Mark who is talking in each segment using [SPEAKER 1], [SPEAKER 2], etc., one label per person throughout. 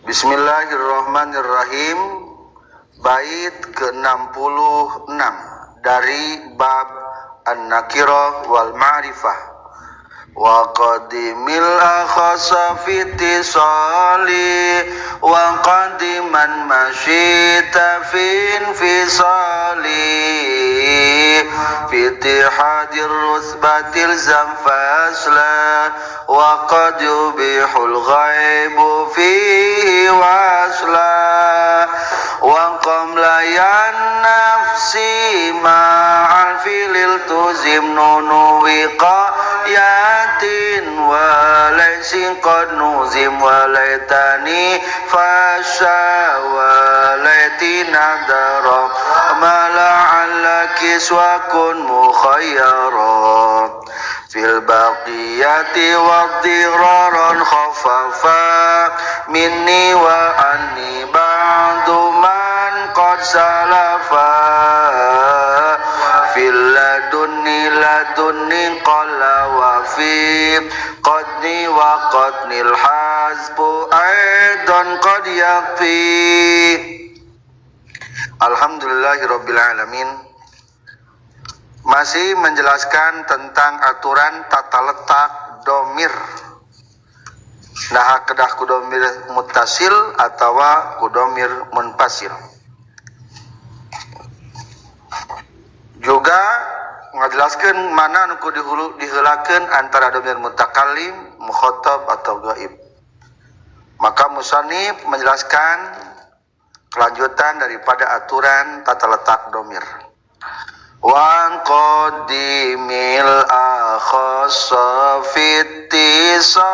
[SPEAKER 1] Bismillahirrahmanirrahim. Bait ke-66 dari bab An-Nakirah wal Ma'rifah. Wa qadimil akhasa fi ittisali wa qadiman masyita fi infisali fi ittihadir rusbatil zamfasla wa qad yubihul ghaibu fihi wasla wa qamla yan nafsi ma'al filil tuzim nunu wiqayatin walaysi qad nuzim walaitani fasya walaiti nadara ma la'alla kiswakun mukhayyara fil baqiyati wadhiraran khafafa minni wa anni ba'du man qad salafa fil ladunni ladunni qala wa fi qadni wa qadnil hasbu aidan qad yakfi. Alhamdulillahirabbil alamin. Masih menjelaskan tentang aturan tata letak domir. Nah, kedah kudomir muttasil atawa kudomir munfasil. Juga ngajelaskeun mana nu kudu diheulakeun antara domir mutakallim, mukhatab atau gaib. Maka musannif menjelaskan kelanjutan daripada aturan tata letak domir. Wa qadimil akhassa fi ittisali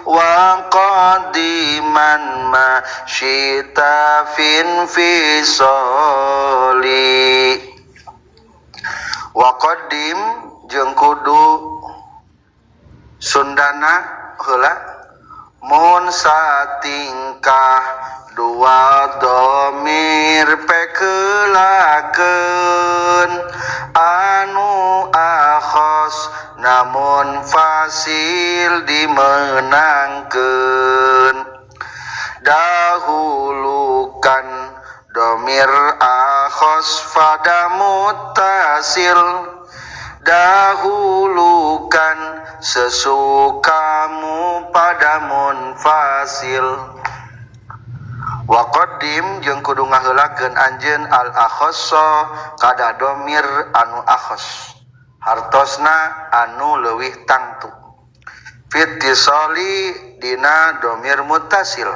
[SPEAKER 1] wa qadiman ma syita fin fisali. Wa qadim jeung kudu sundana heula mun satingkah dua domir pekelakeun anu akhos namun fasil dimenangkeun. Dahulukan domir akhos pada mutasil, dahulukan sesukamu pada munfasil. Wa qaddim jeung kudu ngaheulakeun anjeun al akhassa kada domir anu akhas hartosna anu leuwih tangtu fitisali dina domir muttasil.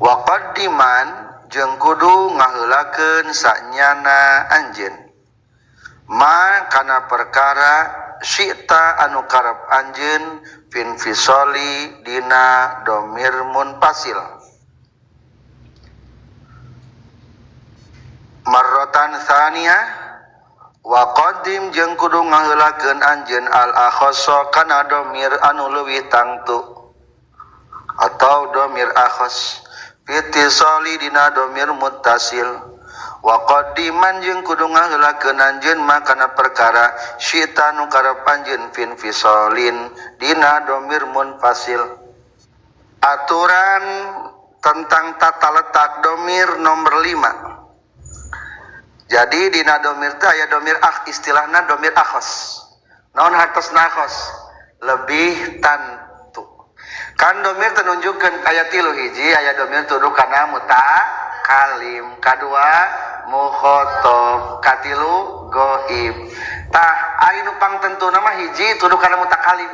[SPEAKER 1] Wa qaddiman jeung kudu ngaheulakeun sanyana anjeun ma kana perkara syi'ta anu karep anjeun finfisali dina domir munfasil. Marratan tsaniyah wa qaddim jeung kudu ngaheulakeun anjeun al akhassa kana domir anu leuwih tangtu atau domir akhas fitisali dina domir muttasil. Wa qaddiman jeung kudu ngaheulakeun anjeun ma kana perkara syi'ta nu karep anjeun fin fisalin dina domir munfasil. Aturan tentang tata letak domir nomor 5. Jadi dina domir teh aya domir ah, istilahna domir akhos. Naon hartosna akhos? Lebih tantu. Kan domir teh nunjukkeun aya tilu, hiji aya domir tuduh kana mutakalim, kadua mukhatab, katilu gaib. Tah ari nu pangtentuna mah hiji tuduh kana mutakalim.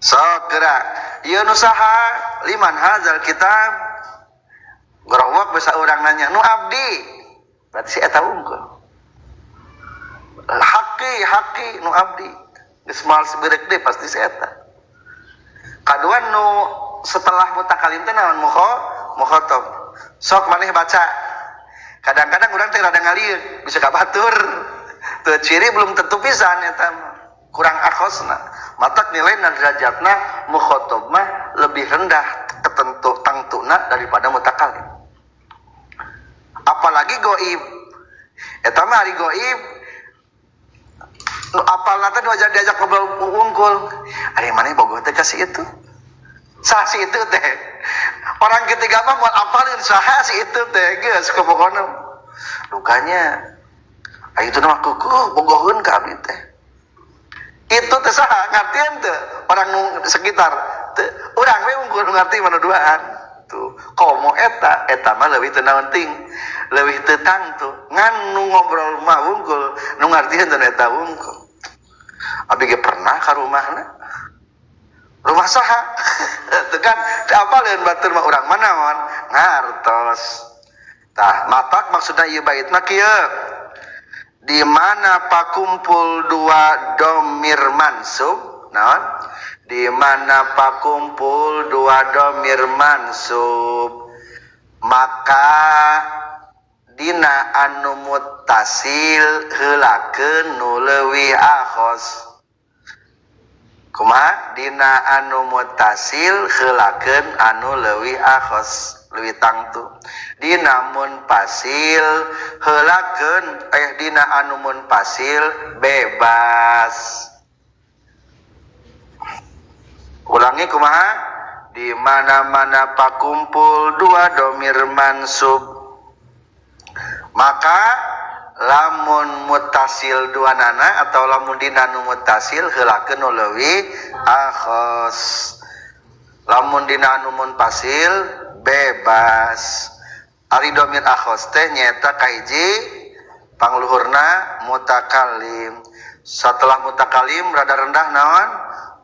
[SPEAKER 1] Sok geura. Ieu nu saha? Liman hadzal kitab? Gerowok bisa urang nanya, nu abdi. Berarti si eta unggul. Haqi haqi nu abdi. Geus moal seberek deui pasti si eta. Kadua nu setelah mutakalim teh naon mukhatab. Sok maneh baca. Kadang-kadang urang teh rada ngalieuk, bisa ka batur. Teu ciri belum tentu pisan eta mah. Kurang akhosna. Matak nilai derajatna mukhatab mah lebih rendah ketentu tangtuna daripada mutakalim. Apalagi goib. Eta mah ari goib nu apalna teh diajak ngobrol wungkul. Ari maneh bogoh teh ka si itu. Sah si itu teh. Orang ketiga mah moal apaleun saha si itu teh geus pokona. Lukanya aya itu mah kukuh bogoheun ka abdi teh. Itu teh saha ngartieun teu orang sekitar teu urang we unggul ngarti mana duaan. Tuh komo eta eta mah leuwih teu naon ting leuwih teu tangtu ngan nu ngobrol mah wungkul nu ngartieun teu eta wungkul. Abdi ge pernah ka rumahna. Rumah saha? Teu kan teu apaleun batur mah urang mah naon ngartos. Tah matak maksudna ieu bait mah kieu. Di mana pakumpul dua domir mansub naon? Di mana pakumpul dua domir mansub maka dina anu muttasil heulakeun nu leuwih akhos. Kumaha? Dina anu muttasil heulakeun anu leuwih akhos, leuwih tangtu. Dina munfasil heulakeun dina anu munfasil bebas. Ulangi kumaha? Di mana-mana pakumpul dua domir mansub maka lamun mutasil dua nana atau lamun dina nu mutasil heulakeun nu leuwih akhos. Lamun dina anu munfasil bebas. Ari domir akhos teh nyaeta kahiji pangluhurna mutakallim. Setelah mutakallim rada rendah naon?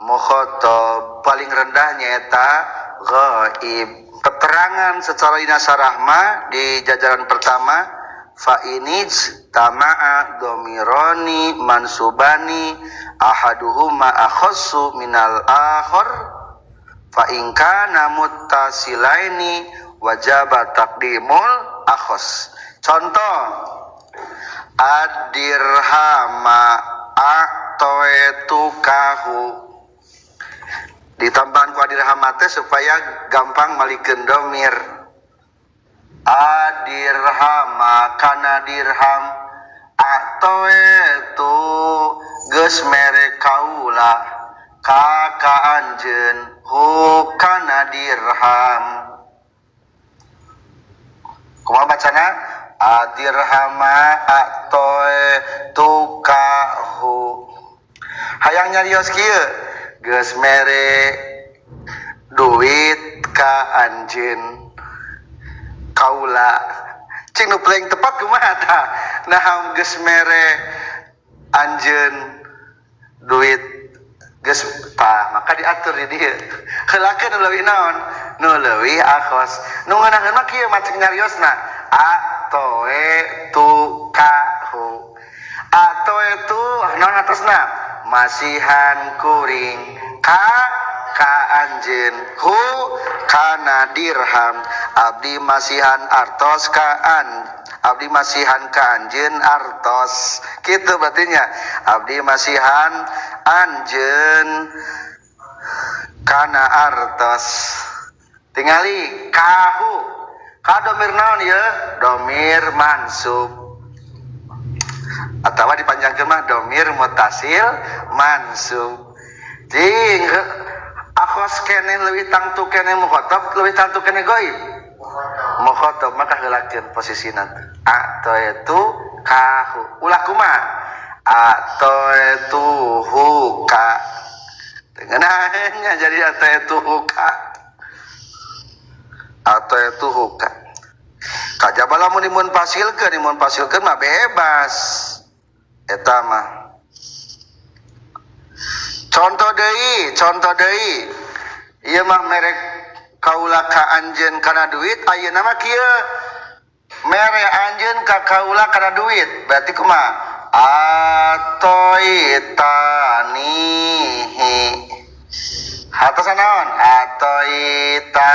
[SPEAKER 1] Mukhatab. Paling rendah nyaeta ghaib. Keterangan secara dina sarahma di jajaran pertama fa inij tama'a domironi mansubani ahaduhuma akhassu minal akhar fa in kana muttasilaini wajaba taqdimul akhas. Contoh adirhama a'toetukahu ditambahan ku adirhama teh supaya gampang malikeun domir. Adirhama kana dirham a'toetu geus mere kaula ka ka anjeun hu kana dirham. Kumaha bacana? Adirhama a'toetukahu. Hayang nyarios kieu geus mere duit ka anjeun kaula. Cing nu paling tepat kumaha tah? Nah geus mere anjeun duit geus tah maka diatur di dieu. Heulakeun nu leuwih naon? Nu leuwih akhos. Nu ngeunaheun mah kieu macet nyariosna atoe tu kahu. Atoe tu naon atasna? Masihan kuring ka ka anjeun hu kana dirham. Abdi masihan artos ka an abdi masihan ka anjeun artos. Kitu berartinya abdi masihan anjeun kana artos. Tingali kahu ka domir naon ieu? Domir mansub atawa dipanjangkeun mah domir mutasil mansub. Ting akhos keneh leuwih tangtu keneh mukhatab leuwih tangtu keneh gaib. Mukhatab maka heulakeun posisina teh. Atoetu kahu. Ulah kumaha? Atoetu hu ka. Tengenahnya jadi atoetu hu ka. Atoetu hu ka. Kajaba lamun dimunfasilkeun mah bebas. Eta mah. Contoh deui. Ieu mah merek kaula ka anjeun kana duit, ayeuna mah kieu. Mere anjeun ka kaula kana duit. Berarti kumaha? Atoitanihi. Hartosa naon? Atoita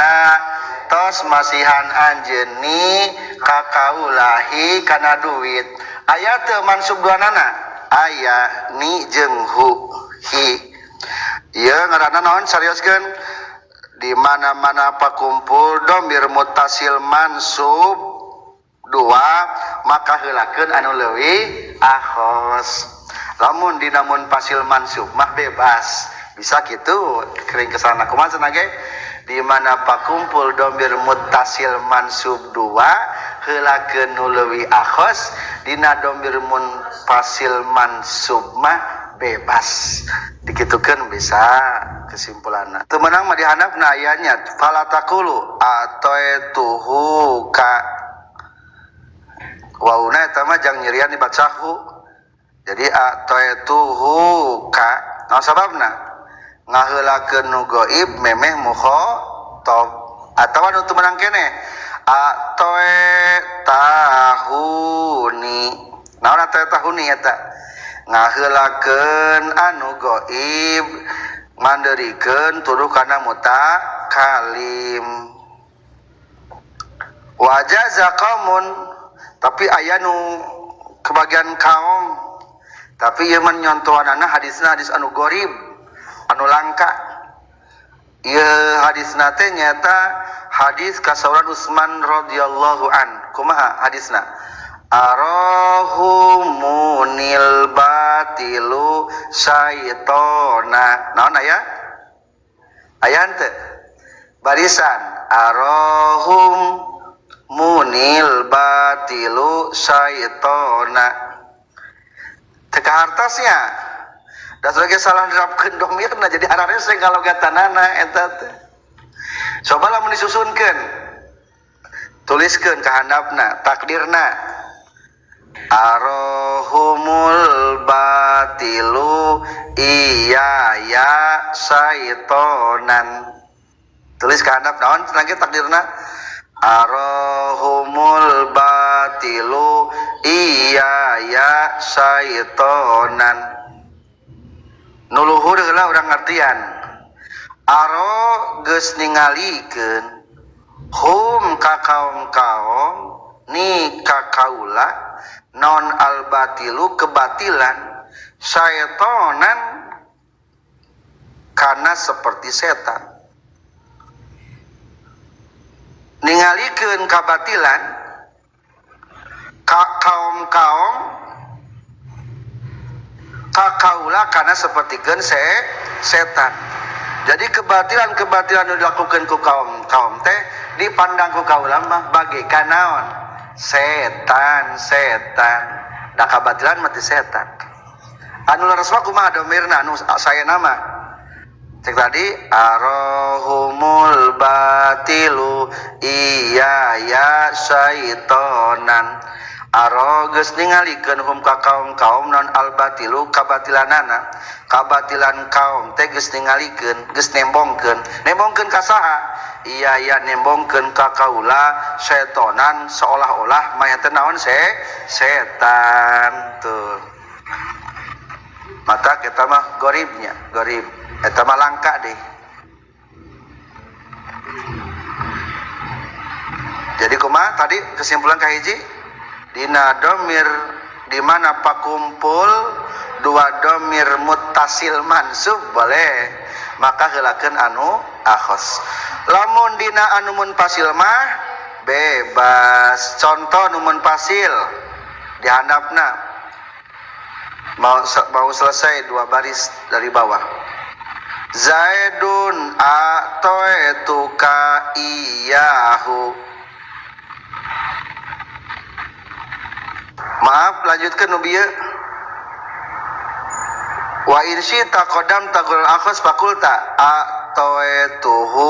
[SPEAKER 1] tos masihan anjeun ni ka kaulahi kana duit. Aya teu mansub duanana? Aya ni jeung hu hi. Ieu ngaranna naon sarioskeun? Di mana-mana pakumpul domir mutasil mansub dua maka heulakeun anu leuwih akhos. Lamun dina munfasil mansub mah bebas, Bisa gitu kering kesana kumaha cenah ge di mana pakumpul domir muttasil mansub dua heulakeun nu leuwih akhos dina domir munfasil mansub mah bebas dikitukeun bisa kesimpulanna. Teu meunang mah dihandapna aya nya fala taqulu atoituhu ka wauna eta mah jang nyerian dibaca hu. Jadi atoituhu ka naon sababna? Ngaheulakeun nu gaib memeh mukhatab atawa nu teu meunang keneh atoe tahuni. Naon atoe tahuni eta? Ngaheulakeun anu gaib manderikeun tuduh kana mutakalim. Wajaza qaumun tapi aya nu kebagian kaum tapi ieu mah nyontohanana hadisna hadis anu gorib anu langka. Ieu hadisna teh nyaeta hadis kasauran Utsman radhiyallahu an. Kumaha hadisna? Arahumunil batilu syaitona. Naon aya? Aya henteu? Barisan arahum munil batilu syaitona. Teu kahartosnya. Da sebagai salah nerapkeun domirna jadi hararese kalogatanana eta teh. Coba lamun disusunkeun. Tuliskeun ka handapna, takdirna. Arahumul batilu iya ya syaitonan. Tulis ka handap naon cenah ge takdirna? Arahumul batilu iya ya syaitonan. Nu luhur heula urang ngartian. Aro geus ningalikeun hum ka kaum-kaum ni ka kaula non albatilu kebatilan syaitonan karena seperti setan. Ningalikeun kabatilan ka kaum-kaum ka kaula karena sepertikeun setan. Jadi kebatilan-kebatilan yang dilakukan ku kaum-kaum teh dipandang ku kaula mah bagaikan naon? Setan, setan. Da kabatilan mah ti setan. Anu leres mah kumaha domirna anu saya nama? Cek tadi arahumul batilu iya ya syaitonan. Aro geus ningalikeun hum ka kaum-kaum non albatilu kabatilanana. Kabatilan kaum teh geus ningalikeun, geus nembongkeun. Nembongkeun ka saha? Iya ya nembongkeun ka kaula setonan seolah-olah maya teh naon setan tuh. Mata kita mah goribnya, gorib. Eta mah langka deh. Jadi kumaha tadi kesimpulan kahiji? Dina domir di mana pakumpul dua domir muttasil mansub boleh maka heulakeun anu akhos. Lamun dina anu munfasil mah bebas. Contoh nu munfasil di handapna mau selesai dua baris dari bawah. Zaidun atoetuka iyahu. Maaf, lanjutkan nu bieu. Wa in syi'ta qadam tagul akhos fakulta atoetuhu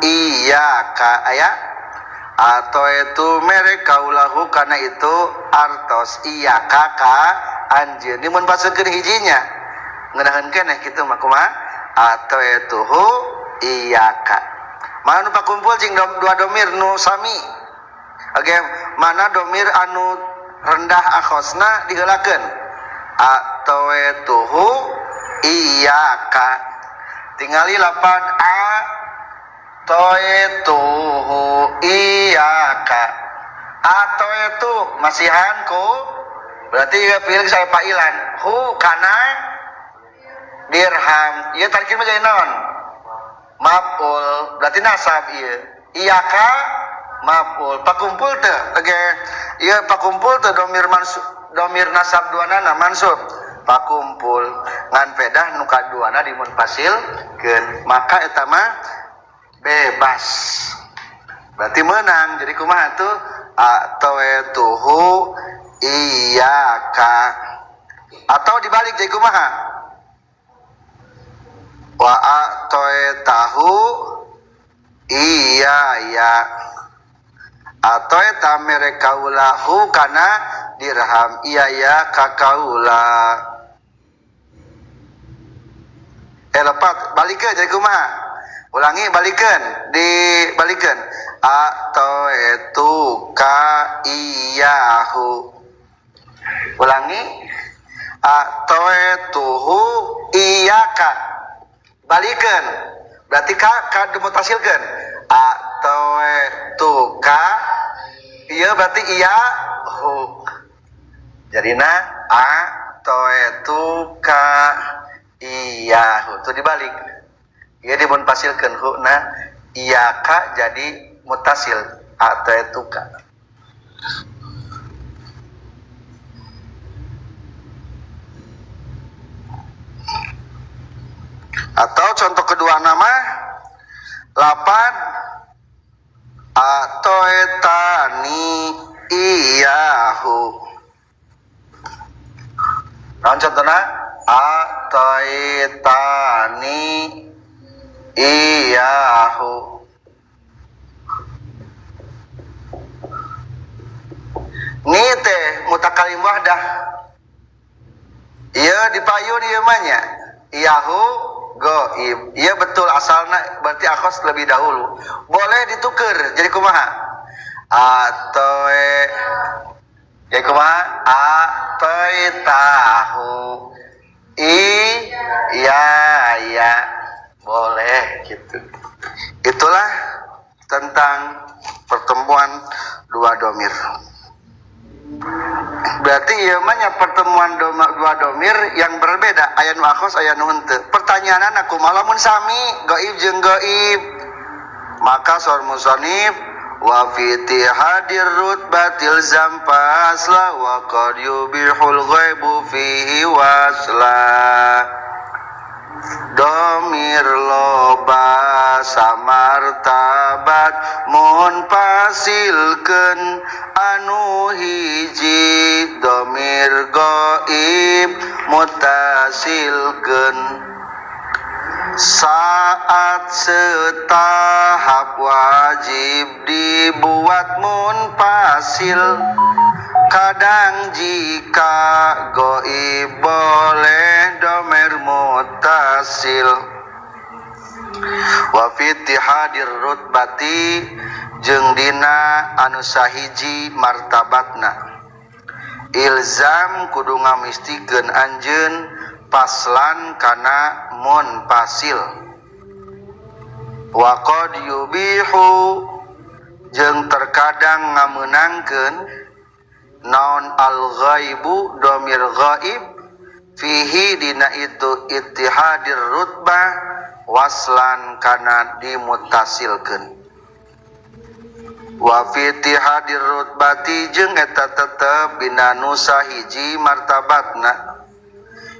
[SPEAKER 1] iyyaka aya atoetu mere kaulahu kana itu artos iyyaka ka anjeun. Ini mun paseukeun hijinya ngeunaheun keneh kitu mah kumaha? Atoetuhu iyyaka. Mana nu pakumpul cing dua domir nu sami. Oke, mana domir anu rendah akhosna diheulakeun atoetuhu iyyaka. Tingali lapan a toetuhu iyyaka. Atoetu masihan ku berarti ieu pilih saya failan hu kana dirham. Ieu tarkib mah jadi naon? Maf'ul berarti nasab ieu. Iyyaka maf'ul pakumpul teu? Oke, ieu pakumpul teu domir mansub, domir nasab dua nana mansub. Pakumpul ngan pedah nu kaduana dimunfasilkeun, maka eta mah bebas. Berarti menang. Jadi kumaha tuh? Atoetuhu iyaka. Atau dibalik jadi kumaha? Wa atoetahu iya ya. Atau eta mere kaulahu kana dirham iya ya ka kaula. Lepat balikeun jadi kumaha? Ulangi balikeun, dibalikeun. Atoetu ka iyahu. Ulangi. Atoetuhu iyaka. Balikeun. Berarti ka ka dimutasilkeun. Atoetu ka iya berarti iya hu. Jadina atoetu ka iyahu. Itu dibalik. Iya dimunfasilkeun hu na iya ka jadi mutasil atoetu ka. Atau contoh kedua nama lapan atoetani iyahu. Naon contohna? Atoetani iyahu. Ni teh mutakalim wahdah. Ieu dipayun ieu mah nya. Iyahu goib. Iya betul asalna berarti akhos lebih dahulu. Boleh ditukar jadi kumaha? Atoe jadi kumaha? Atoetahu i ya ya. Boleh gitu. Itulah tentang pertemuan dua domir. Berarti ieu mah nya pertemuan dua domir yang berbeda, aya nu akhos aya nu henteu. Pertanyaanna kumaha lamun sami gaib jeung gaib? Maka saur musannif wa fi tihadir rutbatil zampasla wa qad yubihul ghaibu fihi wasla. Domir loba samartabat munfasilkeun anu hiji domir gaib mutasilkeun. Saat setahap wajib dibuat munfasil, kadang jika gaib boleh domir mutasil. Wa fi ittihadir rutbati jeung dina anu sahiji martabatna. Ilzam kudu ngamistikeun anjeun paslan kana munfasil. Wa qad yubihu jeung terkadang ngameunangkeun naon al-ghaibu domir ghaib fihi dina itu ittihadir rutbah waslan kana dimutasilkeun. Wa fi ittihadir rutbati jeung eta tetep dina nu sahiji martabatna.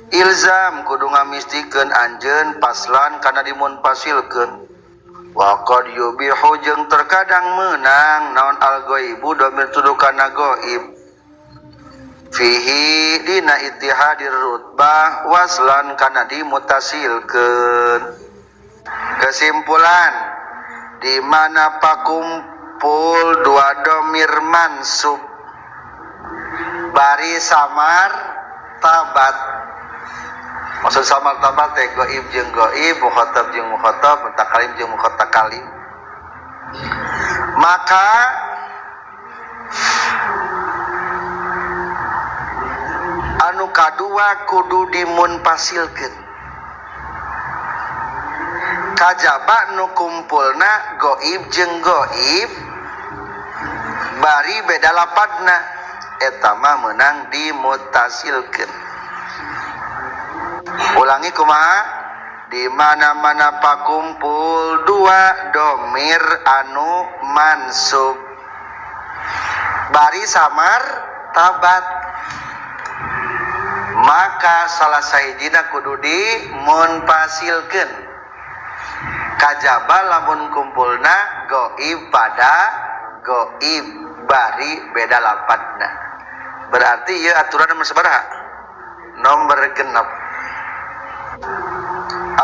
[SPEAKER 1] Ilzam kudu ngamistikeun anjeun paslan kana dimunfasilkeun. Wa qad yubihu jeung terkadang meunang naon al-ghaibu domir tuduh kana ghaib fihi dina ittihadir rutbah waslan kana dimutasilkeun. Kesimpulan, di mana pakumpul dua domir mansub bari samar tabat. Maksud samar tabat teh gaib jeung gaib, mukhatab jeung mukhatab, mutakalim jeung mukhatakalim. Maka anu kadua kudu dimunfasilkeun. Kajaba nu kumpulna gaib jeung gaib bari beda lapadna, eta mah meunang dimutasilkeun. Ulangi kumaha? Di mana-mana pakumpul dua domir anu mansub bari samar tabat, Maka salah sahijina kudu dimunfasilkeun. Kajaba lamun kumpulna goib pada goib bari beda lapatna. Berarti ieu aturan nomor sabaraha? Nomor genep.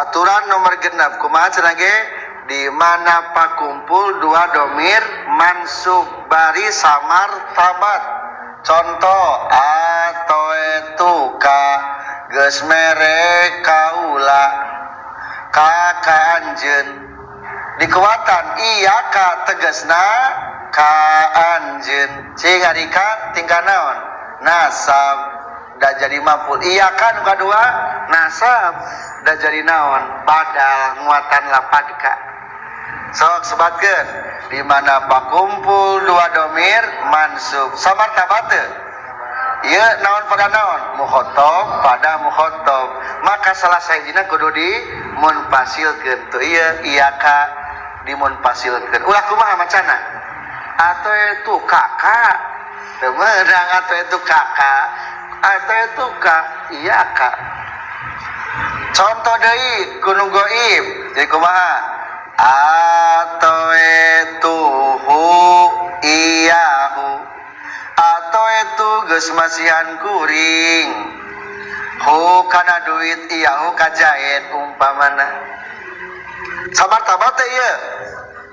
[SPEAKER 1] Aturan nomor genep kumaha cenah ge? Di mana pakumpul dua domir mansub bari samar tabat. Contoh atoetu ka geus mere kaula ka ka anjeun. Dikuatan iya ka tegasna ka anjeun. Cing ari ka tingkah naon? Nasab da jadi maf'ul. Iya ka nu kadua nasab da jadi naon? Badal nguatan lapad ka. Sok sebatkeun di mana pakumpul dua domir mansub samar tabat teu? Ieu naon pada naon? Mukhotob pada mukhotob. Maka salah sahijina kudu dimunfasilkeun. Tuh ieu iya ka dimunfasilkeun. Ulah kumaha macana? Atau itu kakak. Teu meunang atau itu kakak. Atau itu ka iya ka. Contoh deui kuno goib. Jadi kumaha? Atau itu hu iyahu. Atau itu geus masihan kuring. Hu kana duit iyahu ka Zaid umpamana. Samartabat teh ieu.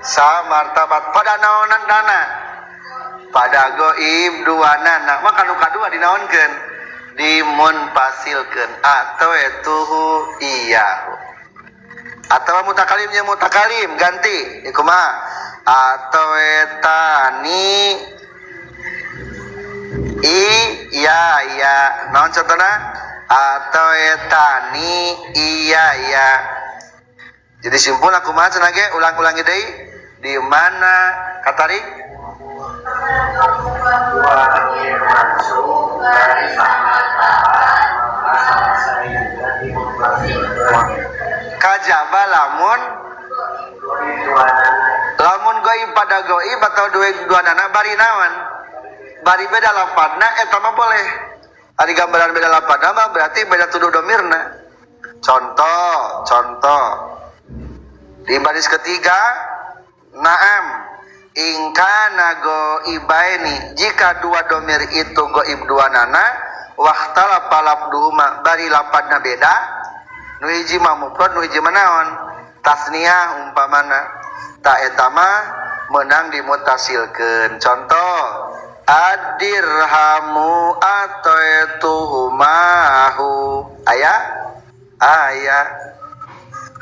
[SPEAKER 1] Samartabat pada naonan dana. Pada goib dua nana. Maka nu kadua dinaonkeun? Dimunfasilkeun. Atau itu hu iyahu. Atau mutakalimnya mutakalim ganti ieu kumaha? Atau etani iya iya naon contohna? Atau etani iya iya. Jadi simpul aku kumaha cenah ge ulang-ulangi deui di mana katarik?
[SPEAKER 2] Dua domir mansub bari samartabat maka salah sahijina dimunfasilkeun.
[SPEAKER 1] Kajaba lamun lamun goib pada goib atau dua nana bari naon? Bari beda lapadna eta mah boleh. Ari gambaran beda lapadna mah berarti beda tuduh domirna. Contoh, contoh. Di baris ketiga, naam ingkana goibaini, jika dua domir itu goib dua nana, wahtala labduhuma bari lapadna beda, nu hiji mah mufrad nu hiji mah naon? Tasniah umpamana. Ta eta mah meunang dimutasilkeun. Contoh adirhamu ataituhumahu. Aya? Aya.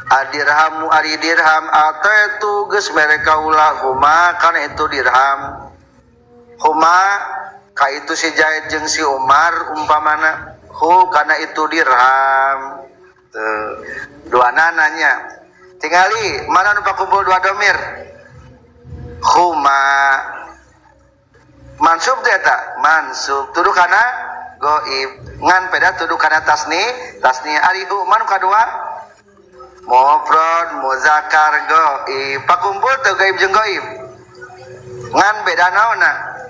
[SPEAKER 1] Adirhamu ari dirham ataitu geus mere kaula huma kana itu dirham. Huma ka itu si Zaid jeung si Umar umpamana. Hu kana itu dirham. Tuh, dua nananya. Tingali mana nu pakumpul dua domir? Huma mansub teh eta mansub tuduh kana goib ngan peda tuduh kana tasni tasni ari huma nu kadua mufrad muzakkar goib pakumpul teu goib jeung goib ngan beda naonna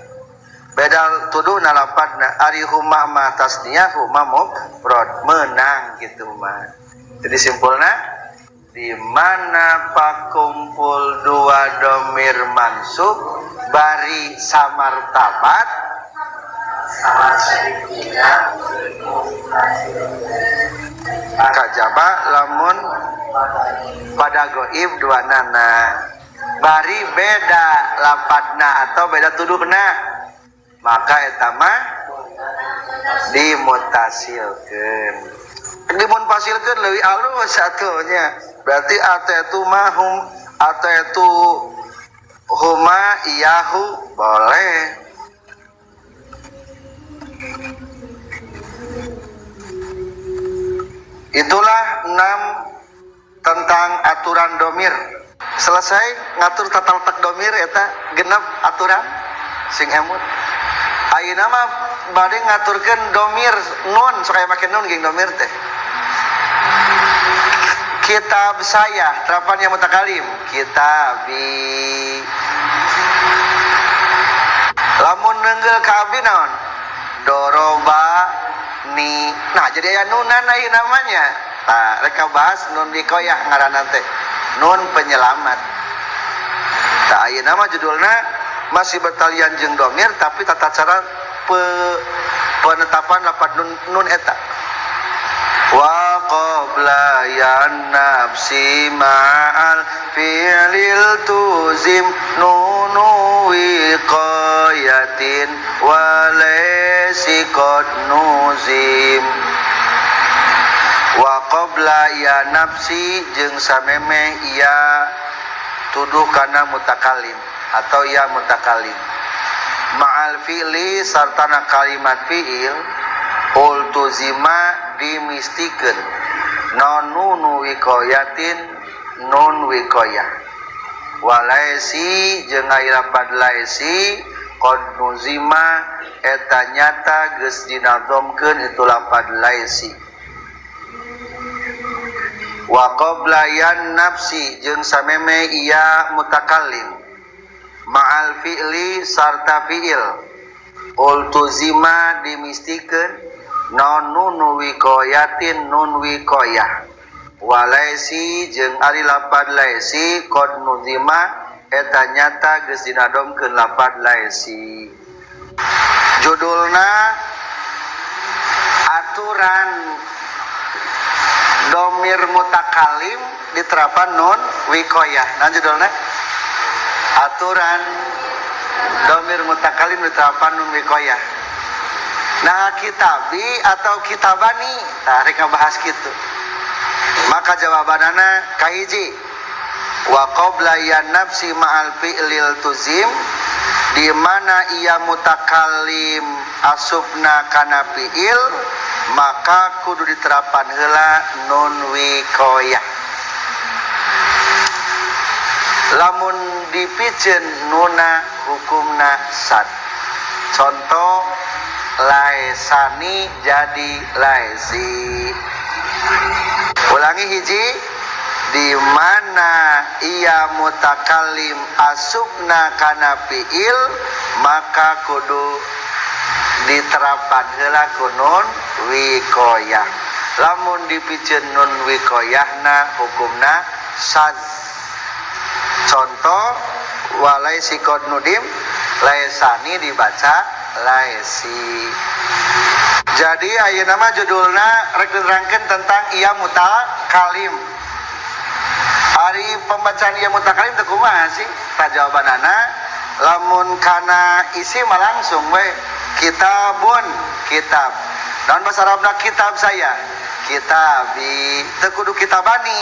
[SPEAKER 1] beda tuduhna lapadna ari huma mah tasniah huma mufrad menang gitu mah. Jadi simpulna di mana pakumpul dua domir mansub bari samartabat kajaba lamun pada goib dua nana bari beda lapadna atau beda tuduhna maka eta mah dimutasilkeun. Dimunfasilkeun leuwih alus satunya. Berarti ataitu mahum ataitu huma iyahu boleh. Itulah 6 tentang aturan domir. Selesai ngatur tata letak domir eta genep aturan sing emut. Ayeuna mah bade ngaturkeun domir nun sok aya make nun geng domir teh. Kitab saya terapan yang mutakalim kitabi. Lamun nenggel ka abdi naon? Doroba ni. Nah jadi aya nunan aya namanya. Tah rek bahas nun wiqayah ngaranna teh. Nun penyelamat. Tah ayeuna mah judulna masih bertalian jeung domir tapi tata cara penetapan lapad nun, nun eta. Wa qabla yan nafsi ma'al fi'lil tuzim nunu wiqayatin wa laysi qad nuzim. Wa qabla ya nafsi jeung samemeh ia tuduh kana mutakallim atau ya mutakallim ma'al fi'li sartana kalimat fi'il ultuzima dimistikeun non nunu wiqayatin nun wiqayah walaisi jeung aya lapad laisi qad nuzima eta nyata geus dinazomkeun itu lapad laisi. Wa qabla yan nafsi jeung sameme ia mutakallim ma'al fi'li sarta fi'il ultuzima dimistikeun non nunu wiqayatin nun wiqayah walaisi jeung ari lapad laisi qad nuzima eta nyata geus dinadomkeun lapad laisi. Judulna aturan domir mutakalim diterapan nun wiqayah. Nah judulna aturan domir mutakalim diterapan nun wiqayah. Nah kitabi atau kitabani, nah rek ngabahas kitu. Maka jawabanana kahiji wa qabla ya nafsi ma'al fi'lil tuzim, di mana ia mutakallim asupna kana fi'il maka kudu diterapan heula nun wiqayah. Lamun dipiceun nuna hukumna sad. Contoh laisani jadi laisi. Ulangi hiji, di mana ia mutakallim asupna kana fi'il maka kudu diterapan heula ku nun wiqayah. Lamun dipiceun nun wiqayahna hukumna sad. Contoh walaisi qad nudim laisani dibaca laisi. Jadi ayeuna mah judulna rek diterangkeun tentang ia mutakalim. Ari pembacaan ia mutakalim teh kumaha sih? Tah jawabanana lamun kana isi mah langsung we kitabun kitab. Naon bahasa Arabna kitab saya? Kitabi teu kudu kitabani.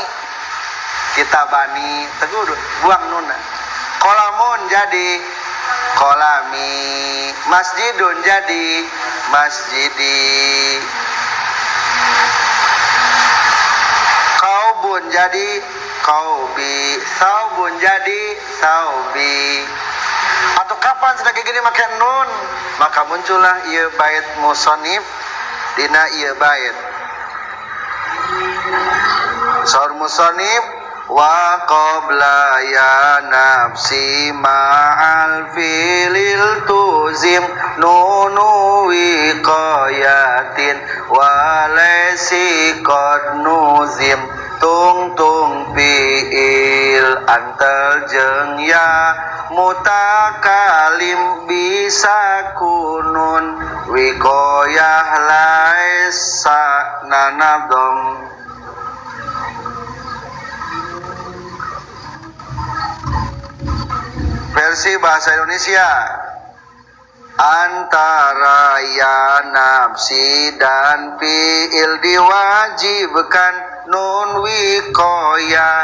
[SPEAKER 1] Kitabani teu kudu buang nuna. Qalamun jadi kolami, masjidun jadi masjidi, kaubun jadi kaubi, saubun jadi saubi. Atau kapan sedang kayak gini make nun, maka muncullah ieu bait musonif dina ieu bait. Saur musonif wa qabla ya nafsi ma'al filil tuzim nunu wiqayatin walaysi qad nuzim tung tung fi'il antal jeung ya mutakalim bisa kunun wiqayah laisa nanadom. Versi bahasa Indonesia antara ya nafsi dan fi'il diwajibkan nun wiqayah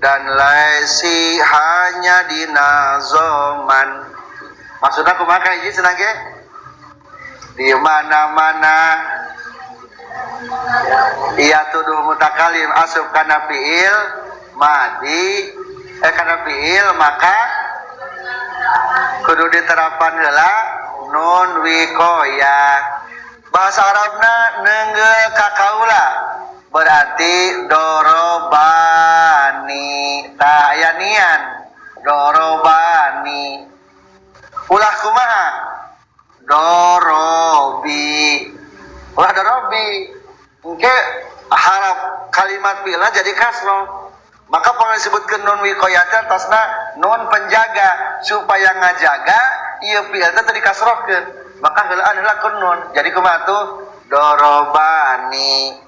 [SPEAKER 1] dan laisi hanya dinazoman. Maksudnya kumaha hiji cenah ge? Di mana-mana ia tuduh mutakalim asup kana fi'il madi kana fi'il maka kudu diterapan heula nun wiqayah. Bahasa Arabna neunggeul ka kaula berarti dorobani. Tah aya nian dorobani. Ulah kumaha? Dorobi. Ulah dorobi. Engke harap kalimat fi'ilna jadi kasroh. Maka pang disebutkeun nun wiqayah teh atasna nun penjaga supaya ngajaga ieu fi'il teh teu dikasrohkeun. Maka heulaan heula ku nun. Jadi kumaha tuh? Dorobani.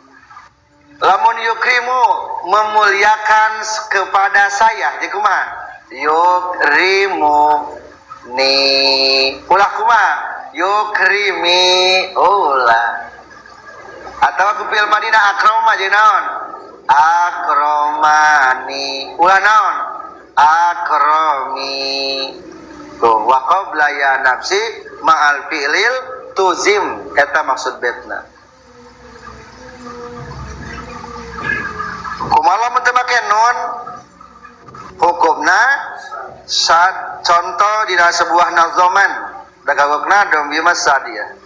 [SPEAKER 1] Lamun yukrimu memuliakan kepada saya, jadi kumaha? Yukrimu ni. Ulah kumaha? Yukrimi ulah. Atau aku fi'il madina akroma jadi naon? Akromani. Ulah naon? Akromi. Tuh wa qabla ya nafsi ma'al fi'lil tuzim eta maksud betna. Kumaha lamun teu make nun? Hukumna sad, contoh di dalam sebuah nazoman dagawokna dom ieu mah sadia.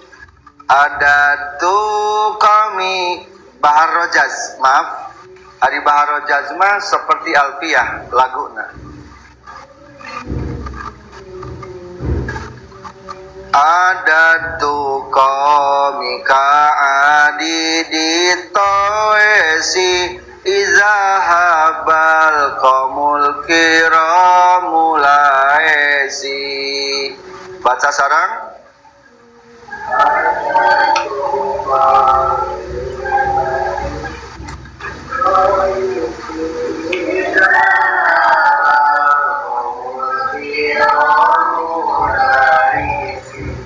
[SPEAKER 1] Ada tuh kami bahar rojaz, maaf, ari bahar rojaz mah seperti alfiah laguna. Ada tuh kami kaadi di toesi iza habal komul kiramu laesi. Baca sarang.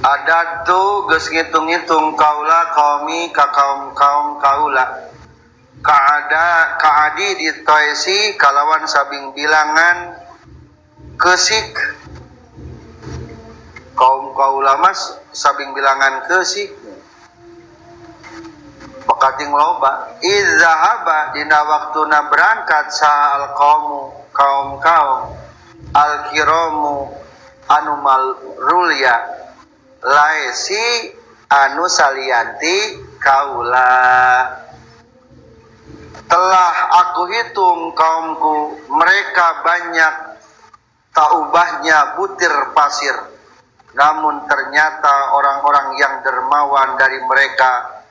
[SPEAKER 1] Ada tuh geus ngitung-ngitung kaula kaumi ka kaum-kaum kaula. Kaada kaadi di toesi kalawan sabing bilangan kesik. Kaum kaula mas sabing bilangan kesik. Bakating loba idzahaba dina waktuna berangkat saha alqaumu kaum-kaum alkiramu anu malrulya laesi anu salianti kaula. Telah aku hitung kaumku, mereka banyak tak ubahnya butir pasir. Namun ternyata orang-orang yang dermawan dari mereka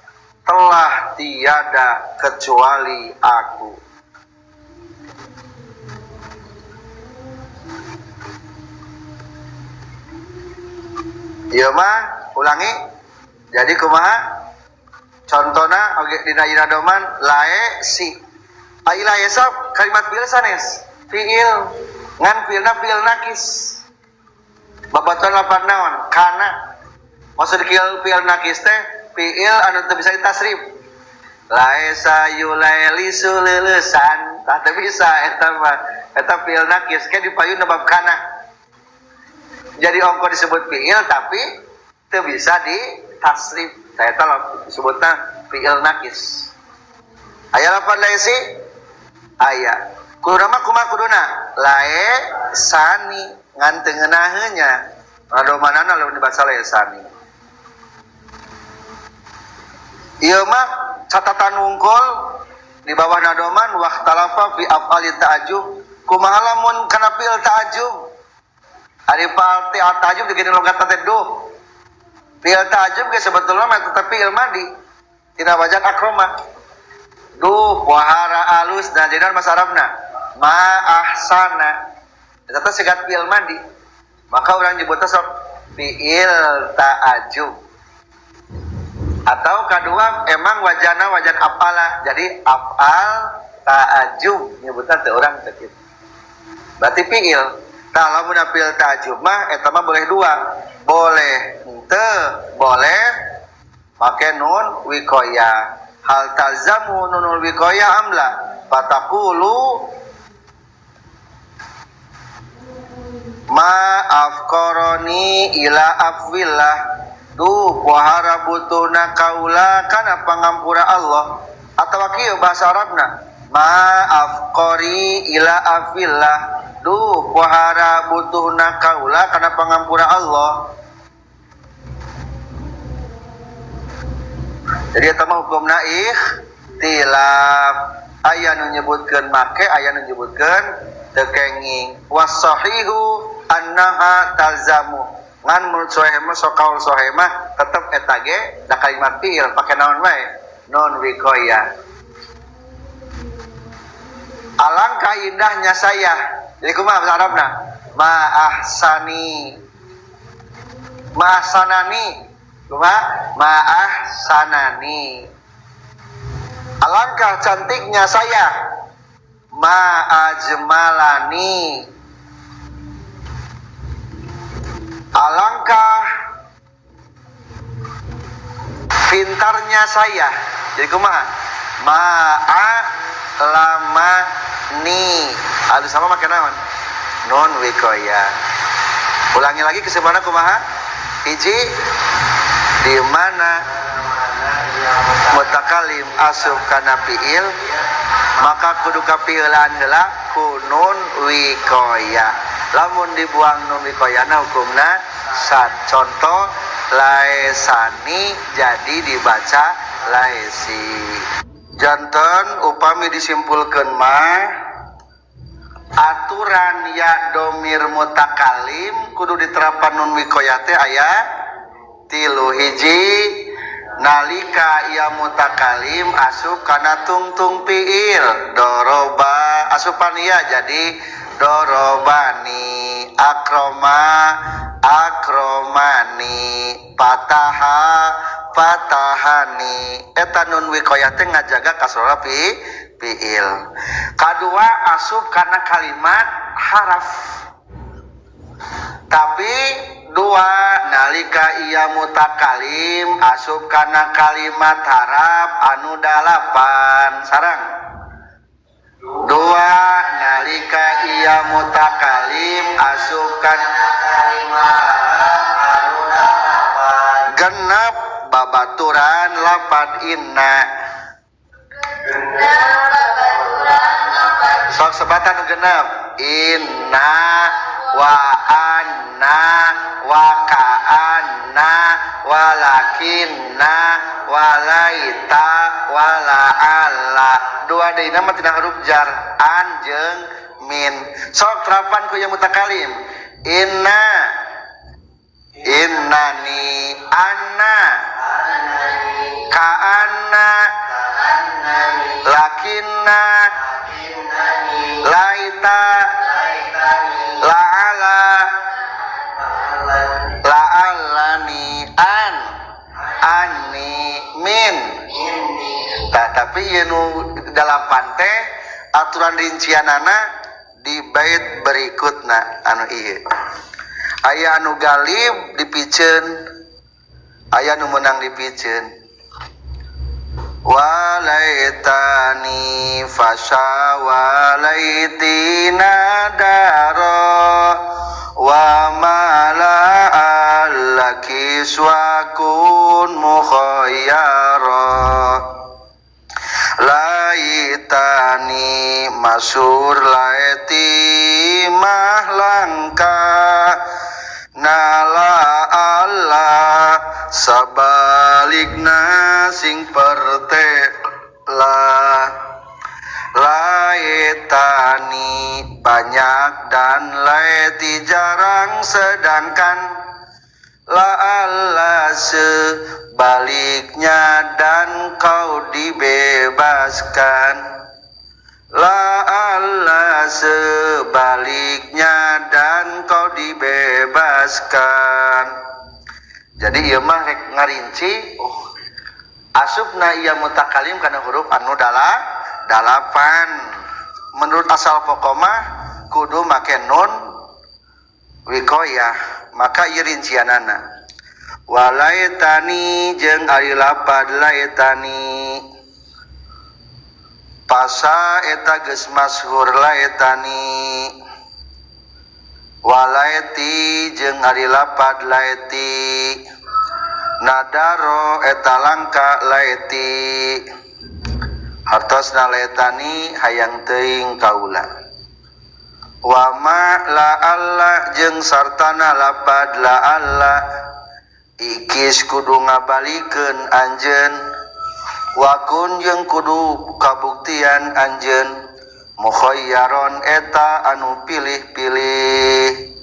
[SPEAKER 1] telah tiada kecuali aku. Ieu mah ulangi. Jadi kumaha? Contona oge dina iradoman lae si. Ai lae sab kalimat fi'il sanes. Fi'il ngan fi'ilna fi'il nakis. Babatuan lapan naon? Kana. Maksud fi'il nakis teh fi'il anu teu bisa ditasrif. Lae sayu lae lisu leulesan. Tah teu bisa eta mah. Eta fi'il nakis ke dipayun bab kana. Jadi ongko disebut fi'il tapi teu bisa ditasrif. Saya tahu disebutna fi'il nakis. Aya lapan lae si? Aya. Kuduna mah kumaha kuduna? Lae sani ngan teu ngeunaheun nya. Radomanana lamun dibaca lae sani. Ieu mah catatan wungkul di bawah nadoman waqtalafa fi af'ali ta'ajub. Kumaha lamun kana fi'il ta'ajub? Ari fi'il ta'ajub digeuning logat teh duh. Fi'il ta'ajub ge sebetulna mah tetep fi'il madi. Tina wajan akromah. Duh wahara alus nah jadi bahasa Arabna ma ahsana. Eta teh sigat fi'il madi. Maka urang nyebutna sok fi'il ta'ajub. Atau kadua emang wajana wajan af'ala. Jadi af'al ta'ajub nyebutna teh urang teh kitu. Berarti fi'il. Tah lamun fi'il ta'ajub mah eta mah boleh dua. Boleh henteu, boleh make nun wiqayah. Hal talzamu nunul wiqayah amla? Fataqulu ma afqarani ila afwillah. Duh wahara butuna kaula kana pangampura Allah. Atawa kieu bahasa Arabna ma afqari ila afwillah. Duh wahara butuhna kaula kana pangampura Allah. Jadi eta mah hukumna ikhtilaf. Aya nu nyebutkeun make, aya nu nyebutkeun teu kenging. Wasahihu annaha talzamu. Ngan menurut soheh mah sok kaul soheh mah tetep eta ge da kalimat fiil pake naon wae nun wiqoyah. Alangkah indahnya saya. Jadi kumaha bahasa Arabna? Ma'ahsani. Ma'ahsanani. Kumaha? Ma'ahsanani. Alangkah cantiknya saya. Ma'ajmalani. Alangkah pintarnya saya. Jadi kumaha? Ma'alamani. Alus sama make naon? Nun wiqoyah. Ulangi lagi kesimpulanna kumaha? Hiji, di mana mutakalim asup kana fiil maka kudu kapieulaan heula ku nun wiqoyah. Lamun dibuang nun wiqoyahna hukumna sad. Contoh laesani jadi dibaca laesi. Janten upami disimpulkeun mah aturan ya domir mutakalim kudu diterapan nun wiqoyah teh aya 3. Hiji, nalika ia mutakalim asup kana tungtung fiil doroba asupan ia jadi dorobani, akroma akromani, pataha patahani. Eta nun wiqoyah teh ngajaga kasora fiil. Kadua asup kana kalimat haraf. Tapi dua, nalika ia mutakalim asup kana kalimat haraf anu 8 sarang. Dua, nalika ia mutakalim asup kana
[SPEAKER 2] kalimat anu 8
[SPEAKER 1] genep babaturan lapad inna.
[SPEAKER 2] Genep babaturan lapad
[SPEAKER 1] sok sebatan genep inna wa anna wa ka'anna walakinna walaita wala'alla. Dua deui mah tina huruf jar an jeung min. Sok terapan ku yang mutakalim inna innani anna ka'anna lakinna laita la'ala la'alani an ani min. Nah, tapi ieu nu 8 teh aturan rincianana di bait berikutna anu ieu. Aya anu galib dipiceun, aya anu meunang dipiceun. Walaitani fasya walaitina dara wa mala allaki swakun mukhayyara laitani masur laiti mahlangka nala Allah sabalikna sing pertela laitani banyak dan laiti jarang sedangkan la Allah sebaliknya dan kau dibebaskan. La Allah sebaliknya dan kau dibebaskan. Jadi ieu mah rek ngarinci asupna ieu mutakalim kana huruf anu 8. Menurut asal pokok mah kudu make nun wiqoyah, maka ieu rincianana. Walaitani jeung ari lapad laitani pasa eta geus masyhur laitani walaiti jeung ari lapad laiti nadaro eta langka laiti hartosna laitani hayang teuing kaula wa ma la alla jeung sartana lapad la alla ikis kudu ngabalikeun anjeun wakun jeung kudu kabuktian anjeun mukhayyaron eta anu pilih-pilih.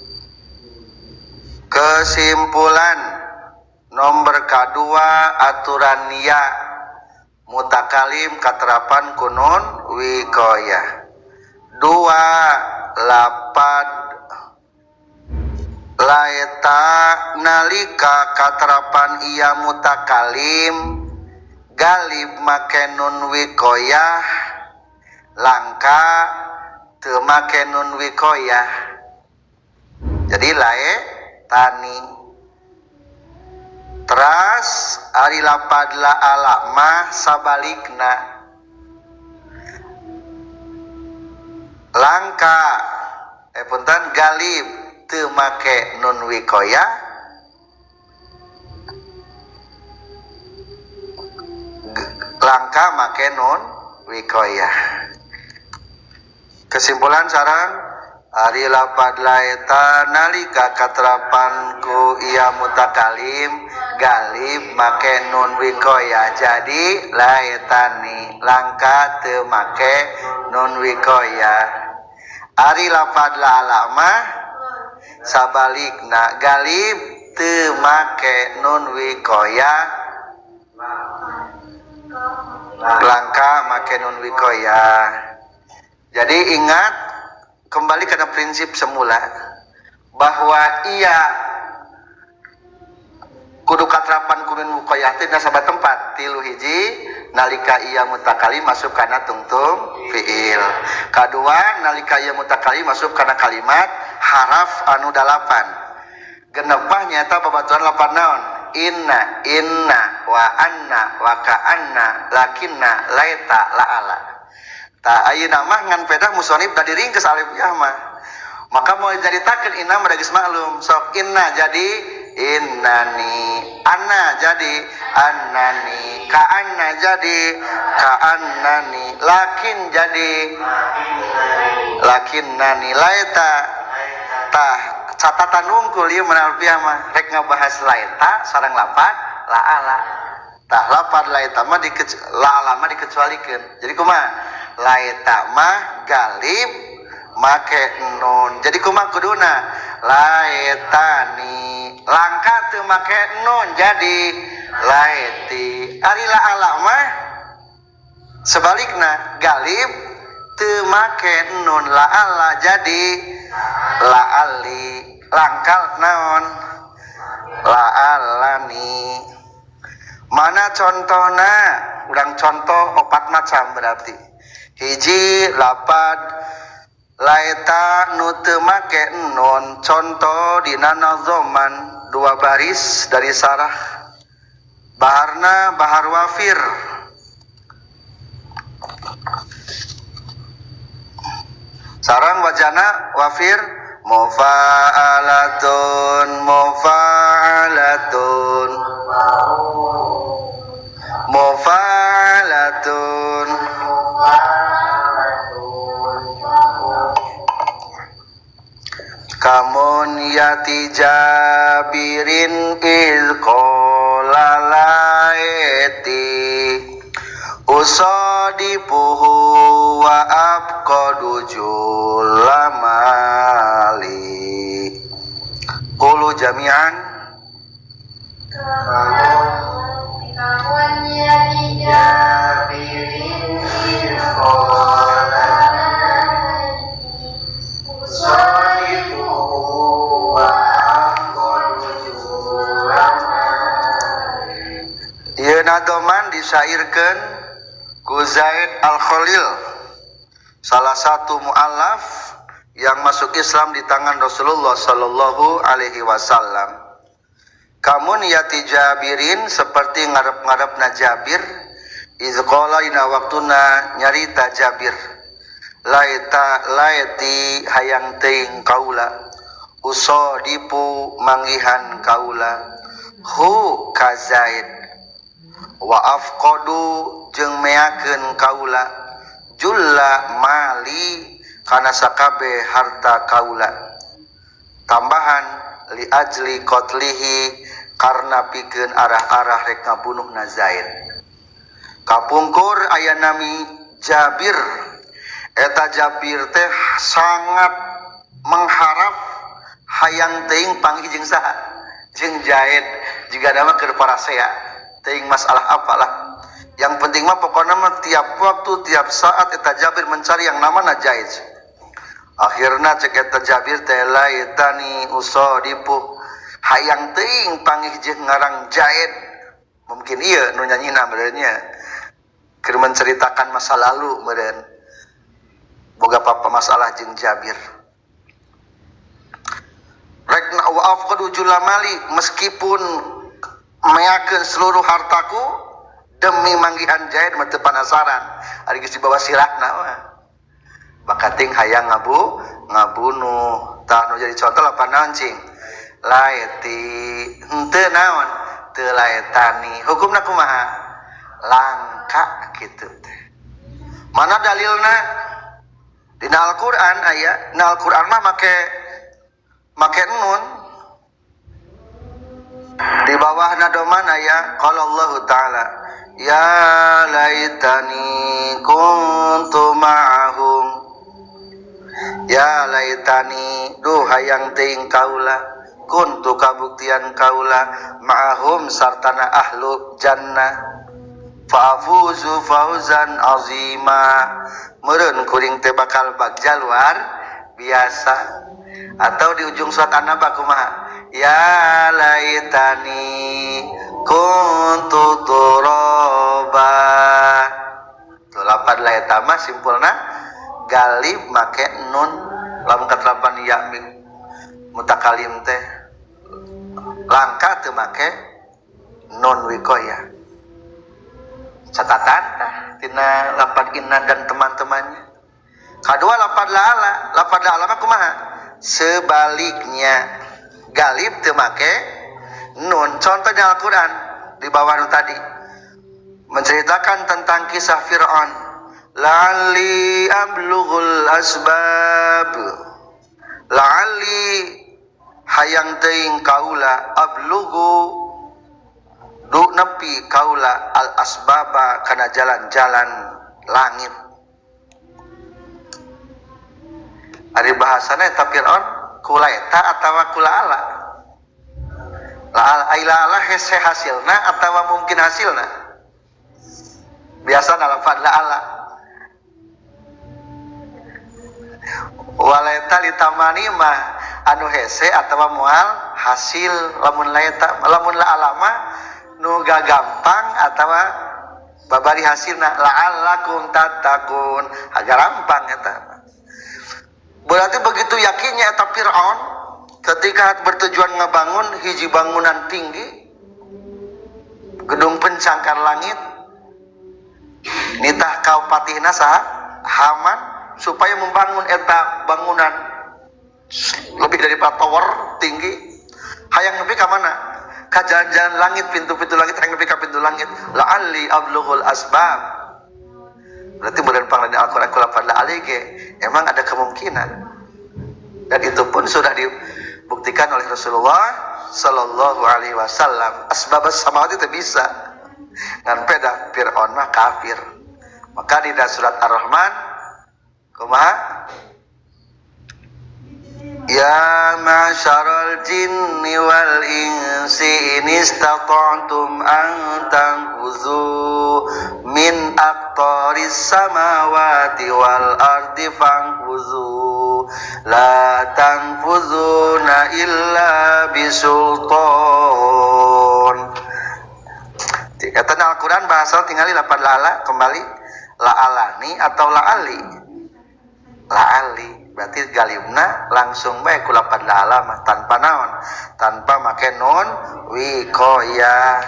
[SPEAKER 1] Kesimpulan nomor kedua aturan ya mutakalim katerapan kunun wikoyah. Dua lapad laeta nalika katerapan iya mutakalim galib make nun wikoyah langka teu make nun wikoyah. Jadi lae tani. Teras ari lapad la ala mah sabalikna langka punten galib teu make nun wikoyah langka make nun wikoyah. Kesimpulan sarang ari lapad laeta nalika katerapan ku iya mutakalim galib make nun wikoyah jadi laetani langka teu make nun wikoyah. Ari lapad la ala mah sabalikna galib teu make nun wikoyah langka make nun wikoyah. Jadi ingat kembali karena prinsip semula bahwa iya kudu katrapan kunun wikoyah teh nasaba tempat tilu hiji nalika iya mutakalim masuk kana tungtung fiil. Kadua nalika iya mutakalim masuk kana kalimat haraf anu dalapan. Genep mah nyaeta babaturan lapan naon? Inna, inna, wa anna, wa ka'anna, lakinna, laita, la'ala. Tah ayeuna mah ngan pedah musonib tadi ringkes alif yah mah. Maka mau nyaritakeun inna mah geus maklum. Sok inna jadi innani, anna jadi annani, ka'anna jadi ka'annani, lakin jadi lakinnani, laita. Tah catatan wungkul ieu mun alfiah mah rek ngabahas laita sareng lapad la'ala. Tah lapad laita mah la'ala mah dikecualikeun. Jadi kumaha? Laita mah galib make nun. Jadi kumaha kuduna? Laetani langka teu make nun jadi laeti. Ari la'ala mah sebalikna galib teu make nun la'ala jadi la'ali. Langkal naon? La'alani. Mana contohna? Urang contoh opat macam berarti. Hiji lapad laeta nu teu make nun, contoh dina nazoman dua baris dari sarah baharna bahar wafir. Sarang wajana wafir mufa'alatun mufa'alatun mufa'alatun kamun yati jabirin iz qala laeti usadipuhu wa abqadu julamali. Qulu jami'an.
[SPEAKER 2] Kamun yati jabirin iz qala laeti usadipuhu wa abqadu julamali.
[SPEAKER 1] Ieu nadoman disairkeun ku Zaid Al-Khalil, salah satu mu'allaf yang masuk Islam di tangan Rasulullah sallallahu alaihi wasallam. Kamun yati Jabirin seperti ngarep-ngarepna Jabir, iz qala dina waktuna nyarita Jabir, laeta laeti hayang teuing kaula, usadipu manggihan kaula, hu ka Zaid, wa afqadu jeung meakeun kaula julla mali kana sakabe harta kaula. Tambahan li ajli qatlihi karena pikeun arah-arah rek ngabunuhna Zaid. Kapungkur aya nami Jabir. Eta Jabir teh sangat mengharap hayang teuing panggih jeung saha? jeung Zaid jiga nama keur parasea teuing masalah apalah. Yang penting mah pokokna mah tiap waktu tiap saat eta Jabir mencari yang namana Zaid. Akhirna cek eta Jabir teh laitani usadipu hayang teuing pangih jeung ngarang Zaid. Mungkin ieu nu nyanyina meureunnya keur menceritakan masa lalu meureun. Boga papa masalah jeung Jabir. Rekna wa afqadu julamali meskipun meakeun seluruh hartaku demi manggihan Zaid mah teu panasaran. Ari geus dibawa sirahna mah. Bakating hayang ngabunuh. Tah nu jadi contoh lapan naon cing? Laeti henteu naon? Teu laetani. Hukumna kumaha? Langka kitu teh. Mana dalilna? Dina Al-Qur'an aya, dina Al-Qur'an mah make nun. Di bawahna doman aya qala Allah Ta'ala ya laitani kuntu ma'ahum. Ya laitani duh hayang teuing kaula kuntu kabuktian kaula ma'ahum sartana ahlu jannah fa'afuzu fauzan azima. Meureun kuring teh bakal bagja luar biasa. Atau di ujung surat An-Naba kumaha? Ya laitani kuntu turaba. Tuh lapan laita mah simpulna galib make nun lamun katelapan ya mutakalim teh langka teu make nun wikoya. Catatan tah tina lapan inna dan teman-temannya. Kadua lapan la'ala, lapan la'ala mah kumaha? Sebaliknya galib teu make nun. Contohnya Al-Qur'an di bawah nu tadi menceritakan tentang kisah Fir'aun. La'alli ablughul asbab. La'alli hayang teuing kaula ablughu du nepi kaula al asbaba kana jalan-jalan langit. Ari bahasana eta Fir'aun kula eta atawa kula ala. La ala hese hasilna atawa mungkin hasilna. Biasa lafaz la ala. Walaita litamani mah anu hese atawa moal hasil lamun laeta lamun la ala mah nu gagampang atawa babari hasilna la'allakum tattaqun. Agak gampang eta. Berarti begitu yakinnya eta Fir'aun ketika bertujuan ngebangun hiji bangunan tinggi gedung pencangkar langit nitah kau patihna saha Haman supaya membangun eta bangunan lebih dari tower tinggi hayang nepi ka mana? Ka jalan-jalan langit, pintu-pintu langit, hayang nepi ka pintu langit. La'alli ablughul asbab. Berarti bulan panglain Al-Qur'an kulapan la'alli ge emang ada kemungkinan. Dan itu pun sudah dibuktikan oleh Rasulullah sallallahu alaihi wasallam. Asbab samawati itu bisa. Ngan peda Fir'aun mah kafir. Maka di dalam surat Ar-Rahman kumaha? Ya ma'syaral jinni wal insi in istata'tum an tanfuzu min aqtaris samawati wal ardi fanfuzu la tanfuzuna illa bisultan. Kata Al-Quran bahasa tinggali lapan la'ala kembali la'alani atau la'ali. La'ali berarti galimna langsung bae ku lapan la'ala mah tanpa naon, tanpa make nun wikoya.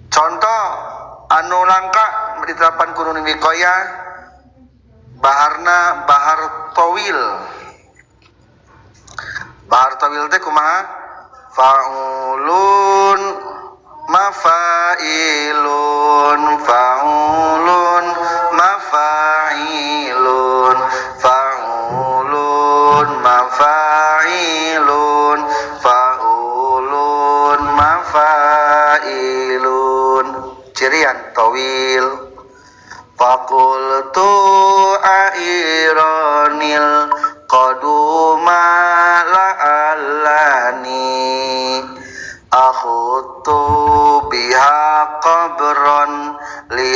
[SPEAKER 1] Contoh anu langka diterapan ku nun wikoya baharna bahar tawil. Bahar tawil teh kumaha? Fa'ulun mafailun fa'ulun mafailun fa'ulun mafailun fa'ulun mafailun. Cirian tawil. Faqultu airanil qaduma la'allani.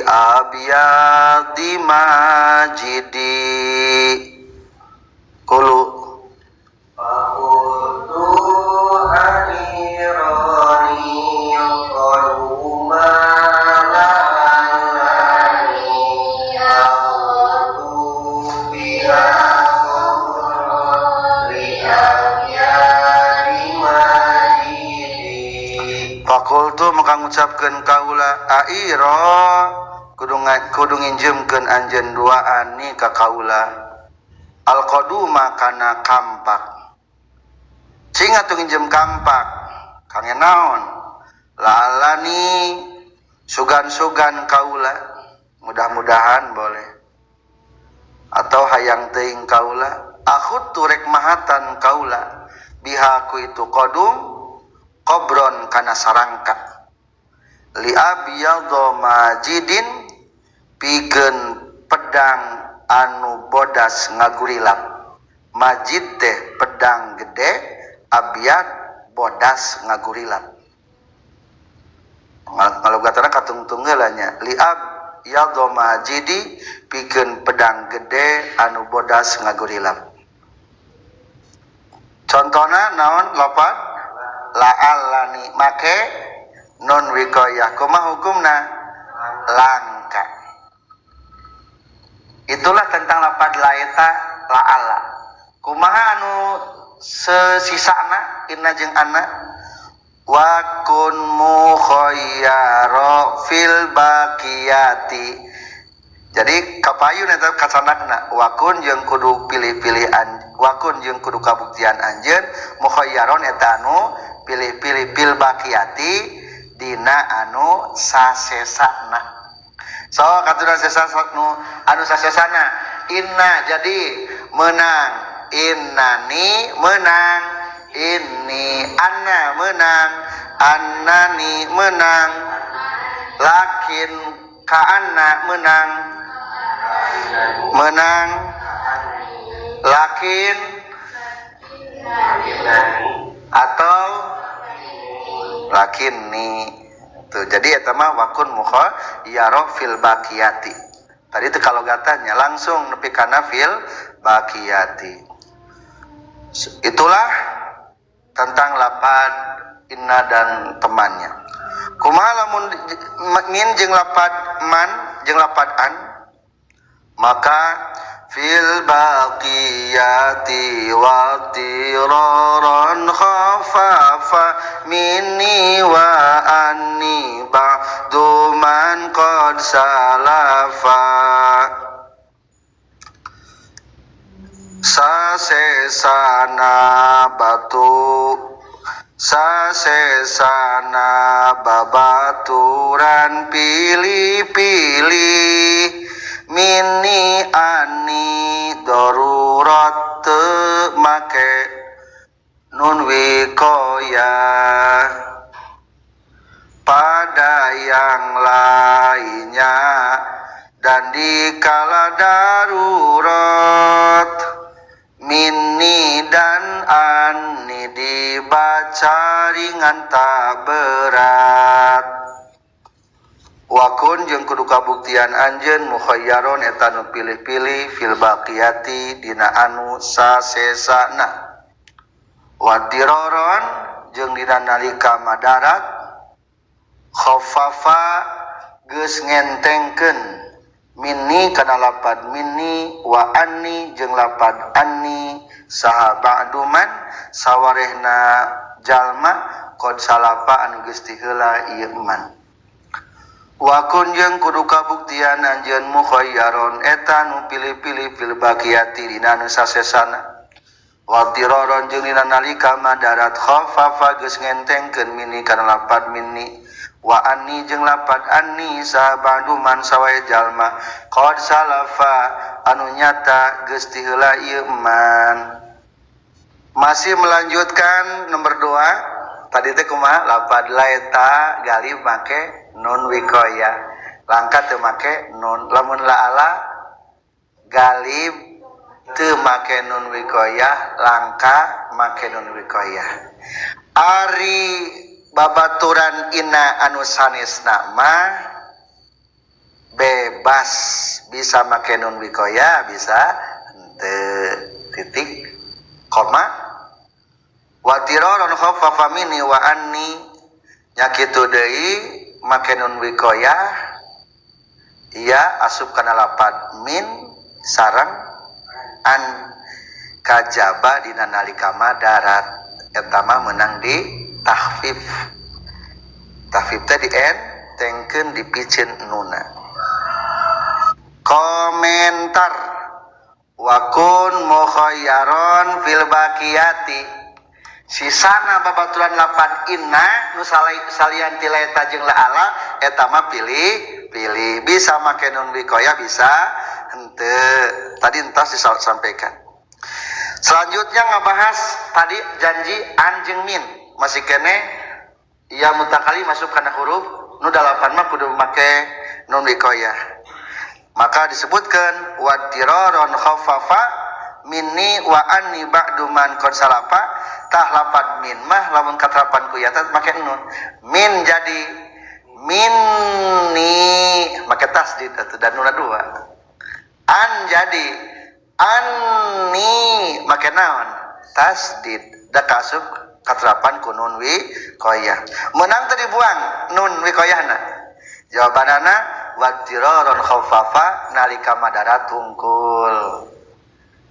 [SPEAKER 1] abyadi majidi kulu
[SPEAKER 2] Fakultu aironi qaduma la'allani aqutu biha li abyadi majidi.
[SPEAKER 1] Fakultu maka ngucapkeun kaula airo kudu nginjemkeun anjeun duaan ni ka kaula alqaduma kana kampak cing atuh nginjem kampak kange naon la'allani sugan-sugan kaula mudah-mudahan boleh atau hayang teuing kaula akhut turek mahatan kaula biha ku itu qadum qobron kana sarangka li abyadha majidin pikeun pedang anu bodas ngagurilap. Majid teh pedang gede, abyad bodas ngagurilap. Ngalogatana katungtung heula nya li abyadha majidi pikeun pedang gede anu bodas ngagurilap. Contona naon lapat la'allani make nun wiqayah kumaha hukumna langka. Itulah tentang lapad laeta la'alla. Kumaha anu sesisana inna jeung anna wa kun mukhayyara fil baqiyati. Jadi kapayun eta kacanakna wa kun jeung kudu pilih-pilihan wa kun jeung kudu kabuktian anjeun mukhayyaron eta anu pilih-pilih fil baqiyati dina anu sasesana. So katuran sesa nu anu sasesana inna jadi menang innani menang inni anna menang annani menang lakin ka anna menang menang lakin atau lakinni. Tuh, jadi eta mah wakun mukhayyara fil baqiyati. Tadi itu kalau gatanya langsung nepi kana fil baqiyati. Itulah tentang lapad inna dan temannya. Kumaha lamun min jeung lapad man jeung lapad an? Maka fil baqiyati wa tiraran khafafa minni wa anni ba'du man qad salafa. Sasesana batu sasesana babaturan pilih-pilih mini ani darurat teu make nun wiqayah pada yang lainnya dan di kala darurat minni dan anni dibaca ringan tak berat. Wakun jeung kudu kabuktian anjeun mukhayyaron eta nu pilih-pilih fil baqiyati dina anu sasesana. Watiroron jeung dina nalika madarat khaffafa geus ngentengkeun minni kana lapad minni wa anni jeung lapad anni saha ba'duman sawarehna jalma qad salafa anu geus tiheula ieu man. Wa kun jeung kudu kabuktian anjeun mukhayyaron eta nu pilih-pilih fil baqiyati dina anu sasesana. Wa tiraron jeung dina nalika madarat khaffafa geus ngentengkeun minni kana lapad minni wa anni jeung lapad anni saha ba'duman sawae jalma qad salafa anu nyata geus tiheula ieu man. Masih melanjutkan nomor 2. Tadi teh kumaha lapad laeta galib make nun wiqayah langka teu make nun lamun la'ala galib teu make nun wiqayah langka make nun wiqayah. Ari babaturan inna anu sanesna mah B Bebas, bisa make nun wiqoyah, bisa henteu. Titik koma. Wa tiraron khaffafa minni wa anni, nya kitu deui make nun wiqoyah ia asup kana lapad min sareng an kajaba dina nalika madarat eta mah meunang di takhfif. Takhfif teh di en tengkeun dipiceun nuna. Komentar wa kun mukhayyaron fil baqiyati, sisana babaturan lapad inna nu salian ti laeta jeung laala eta mah pilih bisa make nun wiqoyah bisa henteu. Tadi entos disampaikan. Selanjutnya ngabahas tadi janji an jeung min masih kene ya mutakali masuk kana huruf nu dalapan mah kudu make nun wiqoyah. Maka disebutkan wadiraron khaffafa minni wa anni ba'du man qad salafa. Tah lapad min mah lamun katerapan ku ya make nun. Min jadi minni make tasdid atuh dan nuna dua. An jadi anni make naon? Tasdid. Da kasup katerapan ku nun wiqoyah. Meunang teu dibuang nun wiqoyahna? Jawabanana wadiraron khaffafa nalika madarat hungkul.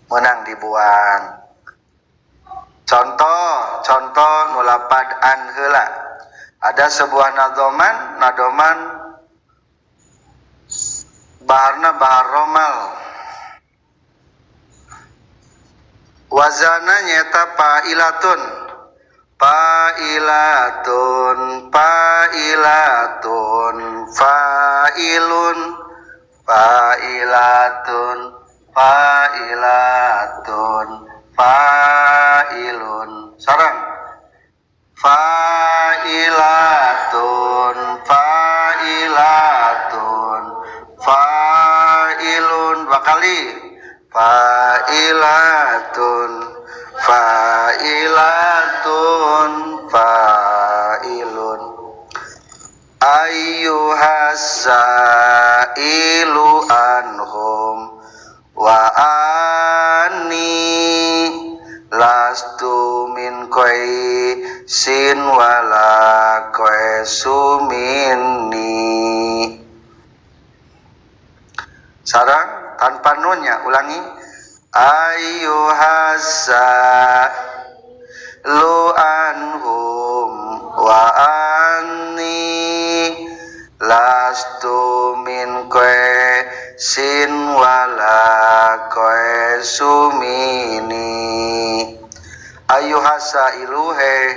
[SPEAKER 1] Meunang dibuang. Contoh nu lapad an heula. Ada sebuah nadoman baharna bahar romal. Wazana nyata fa'ilatun. Fa'ilatun, fa'ilatun, fa'ilun, fa'ilatun, fa'ilatun, fa'ilun. Sarang fa'ilatun, fa'ilatun, fa'ilun dua kali. Fa'ilatun, fa'ilatun, fa'ilun. Ayyuhas sa'ilu anhum wa anni lastu min qaisin wala qaisu minni. Sarang tanpa nunnya, ulangi. Ayyuhas sa'ilu anhum wa anni lastu min qaisin wala qaisu minni. Ayyuhas sa'ilu he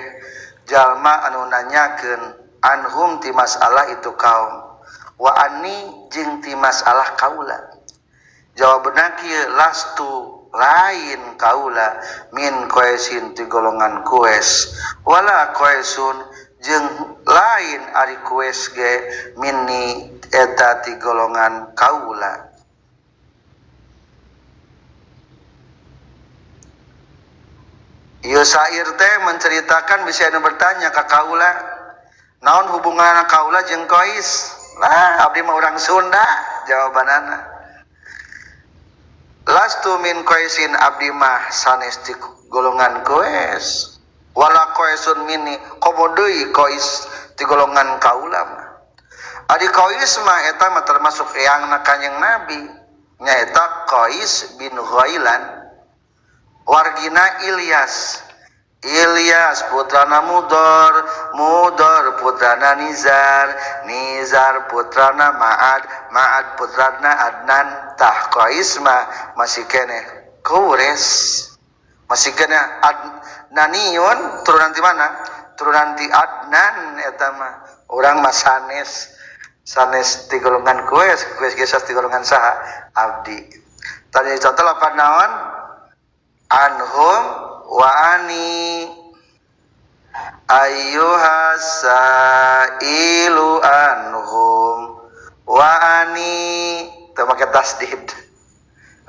[SPEAKER 1] jalma anu nanyakeun anhum ti masalah itu kaum wa anni jeung ti masalah kaula. Jawabna kieu lastu lain kaula min qaisin ti golongan kues wala qaisun jeung lain ari kues ge minni eta ti golongan kaula. Ieu syair teh menceritakan bisa anu bertanya ka kaula, naon hubunganna kaula jeung Qais? Lah abdi mah urang Sunda jawabanana. Lastu min qaisin abdi mah sanes ti golongan Qais. Wala qaisun minni komo deui Qais ti golongan kaula mah. Ari Qais mah eta mah termasuk eyangna Kanjeng Nabi, nyaeta Qais bin Ghailan. Wargina Ilyas, Ilyas putrana Mudor, Mudor putrana Nizar, Nizar putrana Ma'ad, Ma'ad putrana Adnan. Tah Qais mah masih keneh Quraisy, masih keneh Adnaniun, turunan ti mana? Turunan ti Adnan eta mah. Urang mah sanes, sanes ti golongan Quraisy, Quraisy ge ti golongan saha? Abdi. Tadi contoh lapan naon? Anhum wa ani. Ayyuhas sa'ilu anhum wa ani. Teu make tasdid.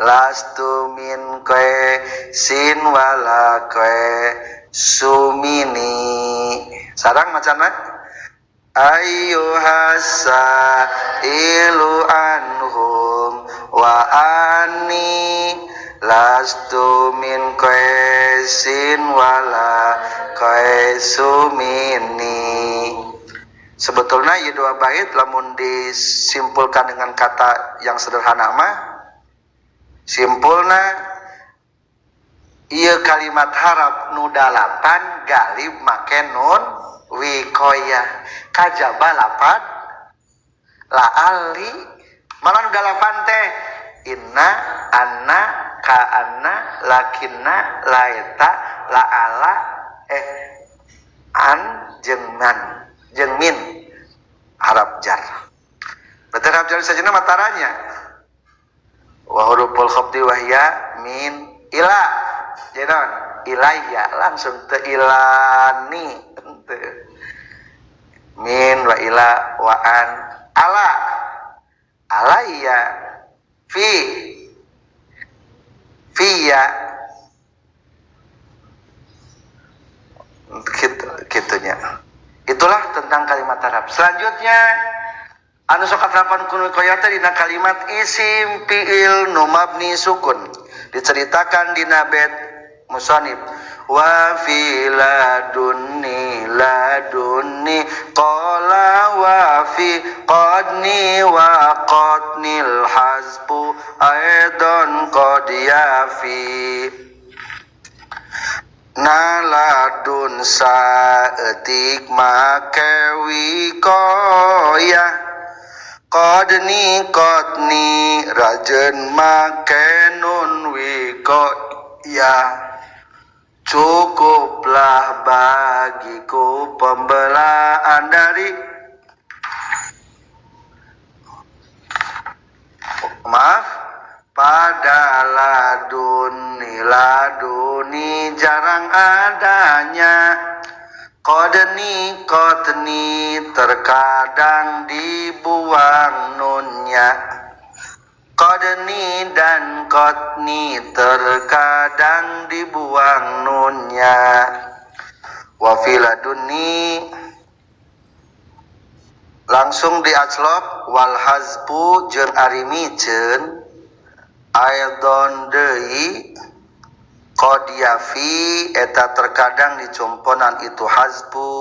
[SPEAKER 1] Lastu min qaisin wala qaisumini. Sarang macana Ayyuhas sa'ilu anhum wa anni lastu min qaisin wala qaisu minni. Sebetulnya ieu dua bait lamun disimpulkan dengan kata yang sederhana mah, simpulna ieu kalimat harap nu dalapan galib make nun wikoyah kajaba lapan la ali malah nu dalapan teh inna anna ka anna lakinna laeta la ala an jeung man jeung min harap jar. Berarti harap jar sajana mataranya wa huruful khafdi wa hiya min ila jadi ilayya langsung te ilani te min wa ila wa an ala alayya fi fiya gitu, gitunya. Itulah tentang kalimat Arab. Selanjutnya anu sok katerapan ku wikoyah teh dina kalimat isim fiil nu mabni sukun diceritakan dina bait musannif wa fi ladunni ladunni qala wa fi qadni wa qadnil hasbu aidan qad yafi naladun saeutik make wikoyah qadni qadni rajen make nun wikoyah cukuplah bagiku pembelaan dari maaf pada laduni laduni jarang adanya qadni qadni terkadang dibuang nunnya qadni dan qadni terkadang dibuang nunnya wa fi laduni langsung diaclok wal hazbu jeung ari miceun aidon deui qad yafi eta terkadang dicomponan itu hazbu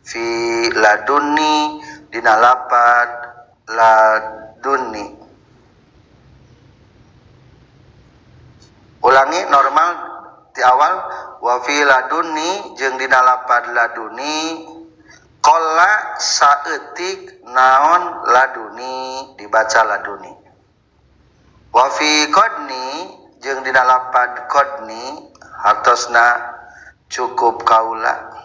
[SPEAKER 1] fi laduni dina lapad laduni. Ulangi normal di awal wa fi laduni jeung dina lapad laduni qalla saeutik naon laduni dibaca laduni wa fi qadni jeung dina lapad qadni hartosna cukup kaula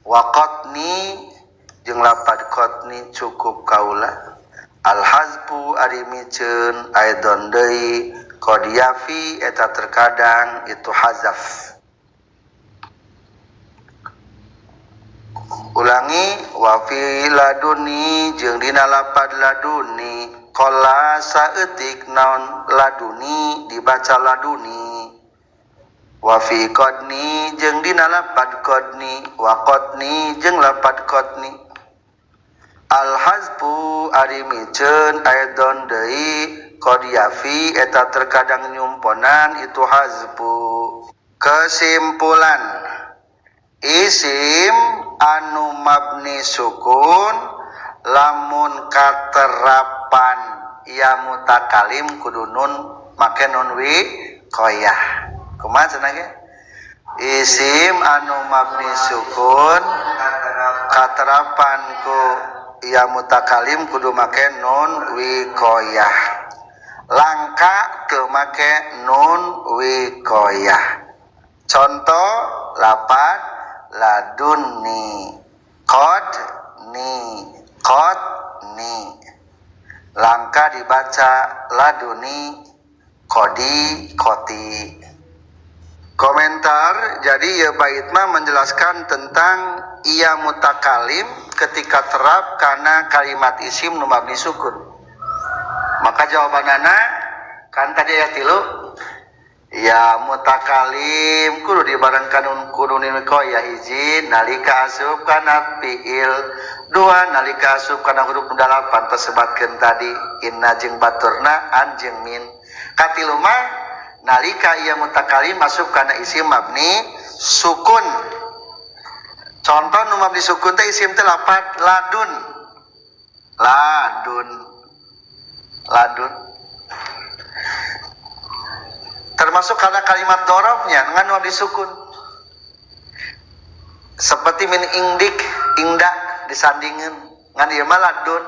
[SPEAKER 1] wa qadni jeung lapad qadni cukup kaula al hazbu ari miceun aidon deui qad yafi eta terkadang itu hazaf. Ulangi wa fi laduni jeung dina lapad laduni qala saeutik naon laduni dibaca laduni wa fi qadni jeung dina lapad qadni wa qadni jeung lapad qadni al hazbu ari miceun aidon deui qad yafi eta terkadang nyumponan itu hazbu. Kesimpulan isim anu mabni sukun lamun katerapan ya mutakalim kudu nun make nun wiqoyah. Kumaha cenah ge? Isim anu mabni sukun katerapan ku ya mutakalim kudu make nun wiqoyah. Langka teu make nun wiqoyah. Contoh lapad ladunni qadni qadni langka dibaca laduni qadi qati. Komentar, jadi ya bait mah menjelaskan tentang ia mutakalim ketika terap karena kalimat isim nu mabni sukun. Maka jawabanana kan tadi ayat 3 Ya mutakalim kudu dibarengkan kudu wiqayah hiji nalika asup kana fiil, dua nalika asup kana huruf dalapan tesebatkeun tadi inna jeung baturna an jeung min. Katilu mah nalika ieu mutakalim masuk kana isim mabni sukun. Contoh nu mabni sukun teh isim teh lapat ladun. Ladun. Ladun. Termasuk karena kalimat dorobnya ngan mabni sukun. Seperti min ingdik, ingda disandingan ngan ieu mah ladun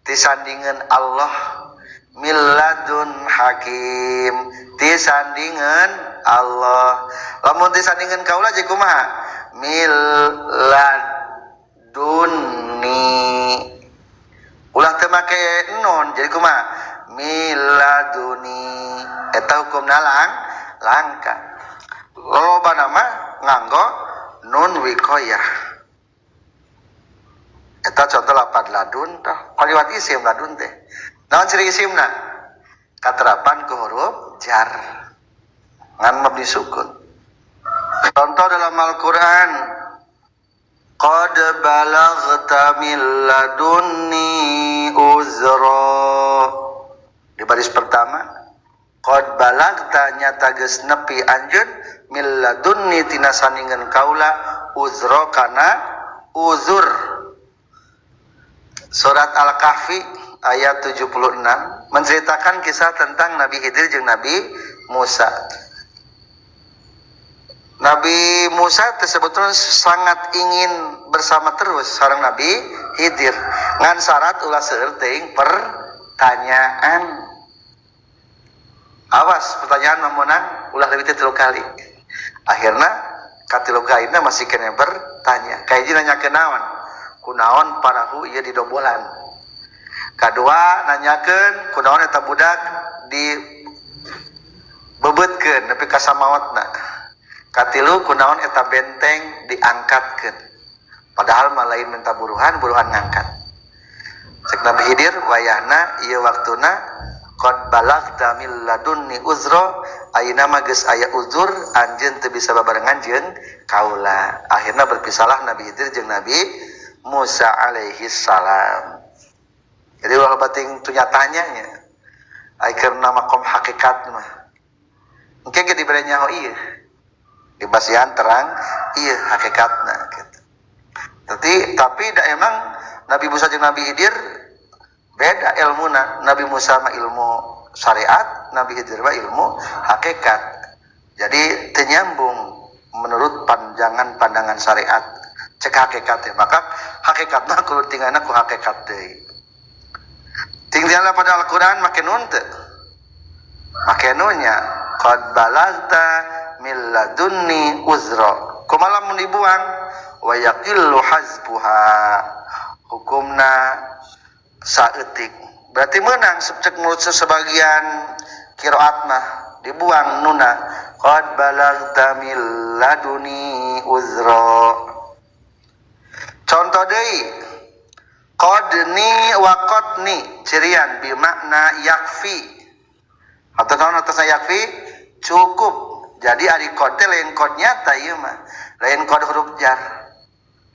[SPEAKER 1] disandingan Allah milladun hakim disandingan Allah. Lamun disandingan kaula jeung kumaha? Milladunni. Ulah teu make nun jadi kumaha? Miladuni. Eta hukumna langka. Loba nama nganggo nun wiqayah. Eta contoh lapad ladun tah kaliwat isim ladun teh. Naon ciri isimna? Katerapan ke huruf jar. Ngan mabni sukun. Contoh dalam Al-Qur'an, qad balaghta min ladunni uzra. Di baris pertama, qad balagta nyata geus nepi anjeun min ladunni tina sandingan kaula uzra kana uzur. Surat Al-Kahfi ayat 76 menceritakan kisah tentang Nabi Khidir jeung Nabi Musa. Nabi Musa sebetulnya sangat ingin bersama terus sareng Nabi Khidir. Ngan syarat ulah seueur teuing pertanyaan. Awas pertanyaan memenang ulah lebih 3 kali. Akhirna katilu kalina masih kena bertanya. Kahiji nanyakeun naon? Kunaon parahu ieu didobolan. Kadua nanyakeun kunaon eta budak dibebetkeun nepi ka samaotna. Katilu kunaon eta benteng diangkatkeun. Padahal mah lain minta buruhan, buruhan ngangkat. Cek Nabi Khidir wayahna ieu waktuna qad balagta min ladunni uzra, ayeuna mah geus aya uzur anjeun teu bisa babarengan jeung kaula. Akhirna berpisahlah Nabi Khidir jeung Nabi Musa alaihi salam. Jadi ulah bating tunya tanyanya. Ai keur makom hakikat mah. Engke ge dibere nyaho ieu. Dibasihan terang ieu hakikatna gitu. Tapi da emang Nabi Musa jeung Nabi Khidir beda ilmuna. Nabi Musa mah ilmu syariat, Nabi Khidir mah ilmu hakikat. Jadi teu nyambung menurut panjangan pandangan syariat cek hakikat teh. Maka hakikatna kudu tinggalna ku hakikat deui. Tinggalna pada Al-Qur'an make nun teu? Make nunnya qad balagta min ladunni uzra. Kumaha lamun dibuang? Wa yaqillu hazbuha. Hukumna saeutik. Berarti menang cek mulut sebagian qiraat mah dibuang nuna qad balagta min laduni uzra. Contoh deui qadni wa qatni cirian bi makna yakfi. Atau naon atasna yakfi? Cukup. Jadi ari qad teh lain qad nyata ieu mah. Lain qad huruf jar.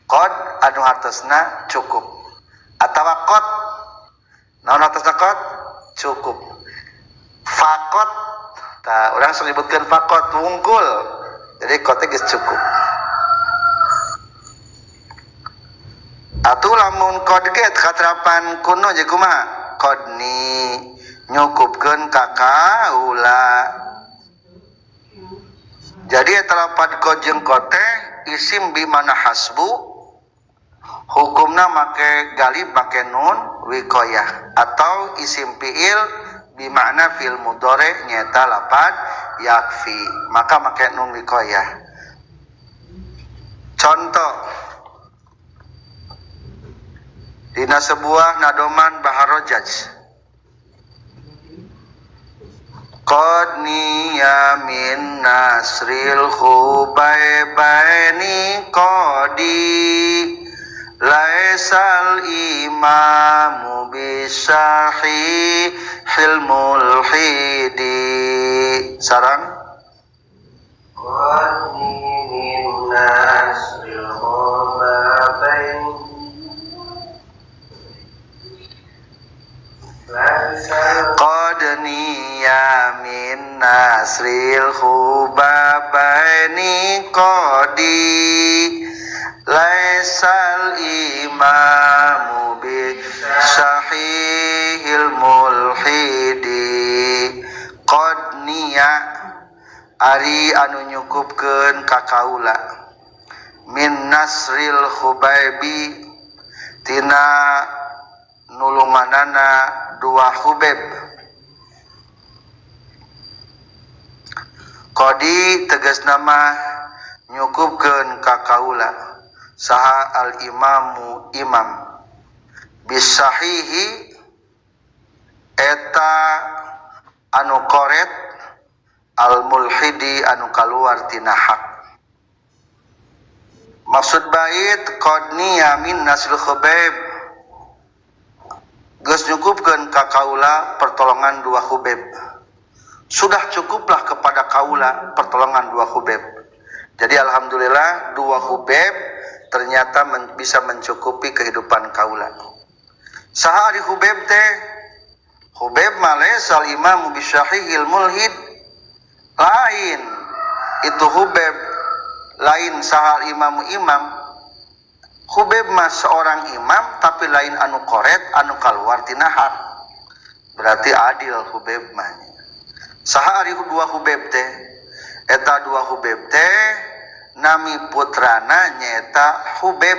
[SPEAKER 1] Qad anu hartosna cukup. Atawa qad naon hartosna qad? Cukup. Faqat tah urang sok nyebutkeun faqat wungkul. Jadi qad teh geus cukup. Atuh lamun qad ge katerapan kuno jeung kumaha? Qadni nyukupkeun ka kaula. Jadi eta lapad qad jeung qad teh isim bi mana hasbu, hukumna make galib make nun wiqayah atau isim fiil bi makna fil mudhari nyata lapad yakfi, maka make nun wiqayah. Contoh dina sebuah nadoman baharojaj qad niya min nasril khubaibaini qadi laisa Laisal imamu bisahihil mulhidi sarang qad niya min nasril khubabaini qadi laisal imamu bi sahihil mulhidi qad niya ari anu nyukupkeun ka kaula min nasril khubaibi tina nulunganana dua Khubaib qadi tegas nama nyukupkeun ka kaula saha al imamu imam bisahihi eta anu koret al mulhidi anu kaluar tina hak. Maksud bait qad niya min nasril Khubaib geus nyukupkeun ka kaula pertolongan dua Khubaib. Sudah cukuplah kepada kaula pertolongan dua Khubaib. Jadi alhamdulillah dua Khubaib ternyata bisa mencukupi kehidupan kaula. Saha ari Khubaib teh? Khubaib mah laisal imamu bisyahihil mulhid. Lain itu Khubaib, lain saha imamu imam. Khubaib mah seorang imam tapi lain anu koret anu kaluar tina hak. Berarti adil Khubaib mah. Saha ari dua Khubaib teh? Eta dua Khubaib teh nami putrana nyaeta Khubaib,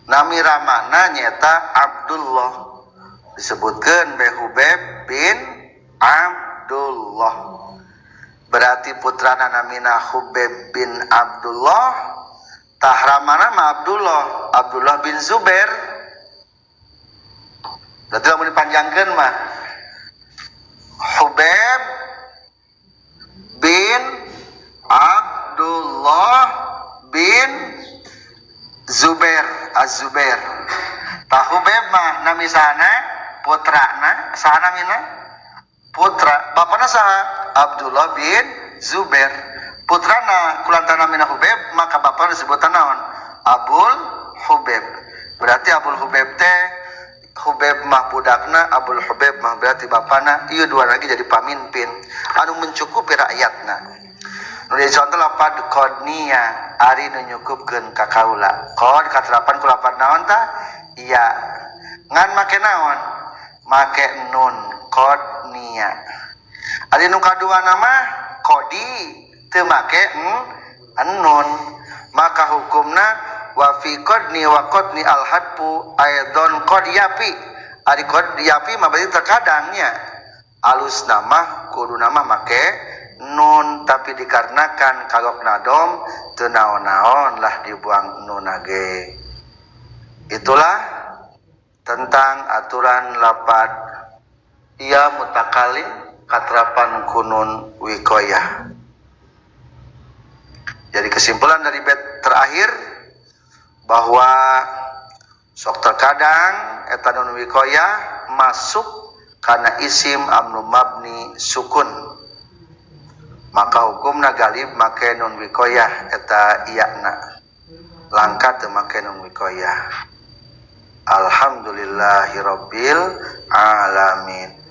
[SPEAKER 1] nami ramana nyaeta Abdullah. Disebutkeun be Khubaib bin Abdullah. Berarti putrana namina Khubaib bin Abdullah, tahramana mah Abdullah, Abdullah bin Zubair. Berarti lamun dipanjangkeun mah Khubaib bin Abdullah bin Zubair, Az-Zubair. Tah Khubaib mah nami sana putrana, saha namina? Putra. Bapana saha? Abdullah bin Zubair. Putrana kulantana namina Khubaib, maka bapana disebutan naon? Abul Khubaib. Berarti Abul Khubaib teh Khubaib mah budakna, Abul Khubaib mah berarti bapana. Ieu dua lagi jadi pamimpin anu mencukupi rakyatna. Nu contoh lapad qadniya ari nu nyukupkeun ka kaula. Qad katerapan ku lapad naon tah? Iya. Ngan make naon? Make nun qadniya. Ari nu kadua nama qadi teu make nun. Maka hukumna wa fi qadni wa qadni al hadfu aidon qad yapi. Ari qad yapi mah berarti terkadangnya alus nama kudu nama make nun, tapi dikarenakan kagok nadom teu naon-naon lah dibuang nunage. Itulah tentang aturan lapad ia mutakalim katrapan kunun wikoyah. Jadi kesimpulan dari bait terakhir bahwa sok terkadang eta nun wikoyah masuk karena isim amnu mabni sukun, maka hukumna galib make nun wikoyah eta iyana, langka teu make nun wikoyah. Alhamdulillahirabbil alamin.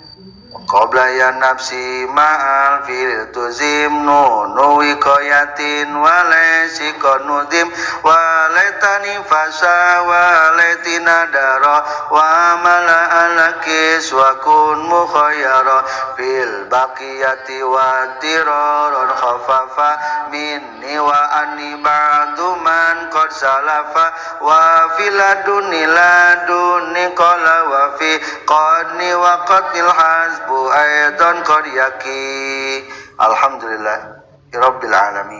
[SPEAKER 1] Qabla ya nafsi ma'al fil tuzim nunu wikoyatin walesi konudim waletani fasa waletina dara wa mala alakis wa kun mukhayyara fil baqiyati wa tiraron khafafa minni wa anni ba'du man qad salafa wa fil laduni laduni qala wa fi qadni wa qatnil hasbu aidan qad yaki. Alhamdulillah rabbil alamin.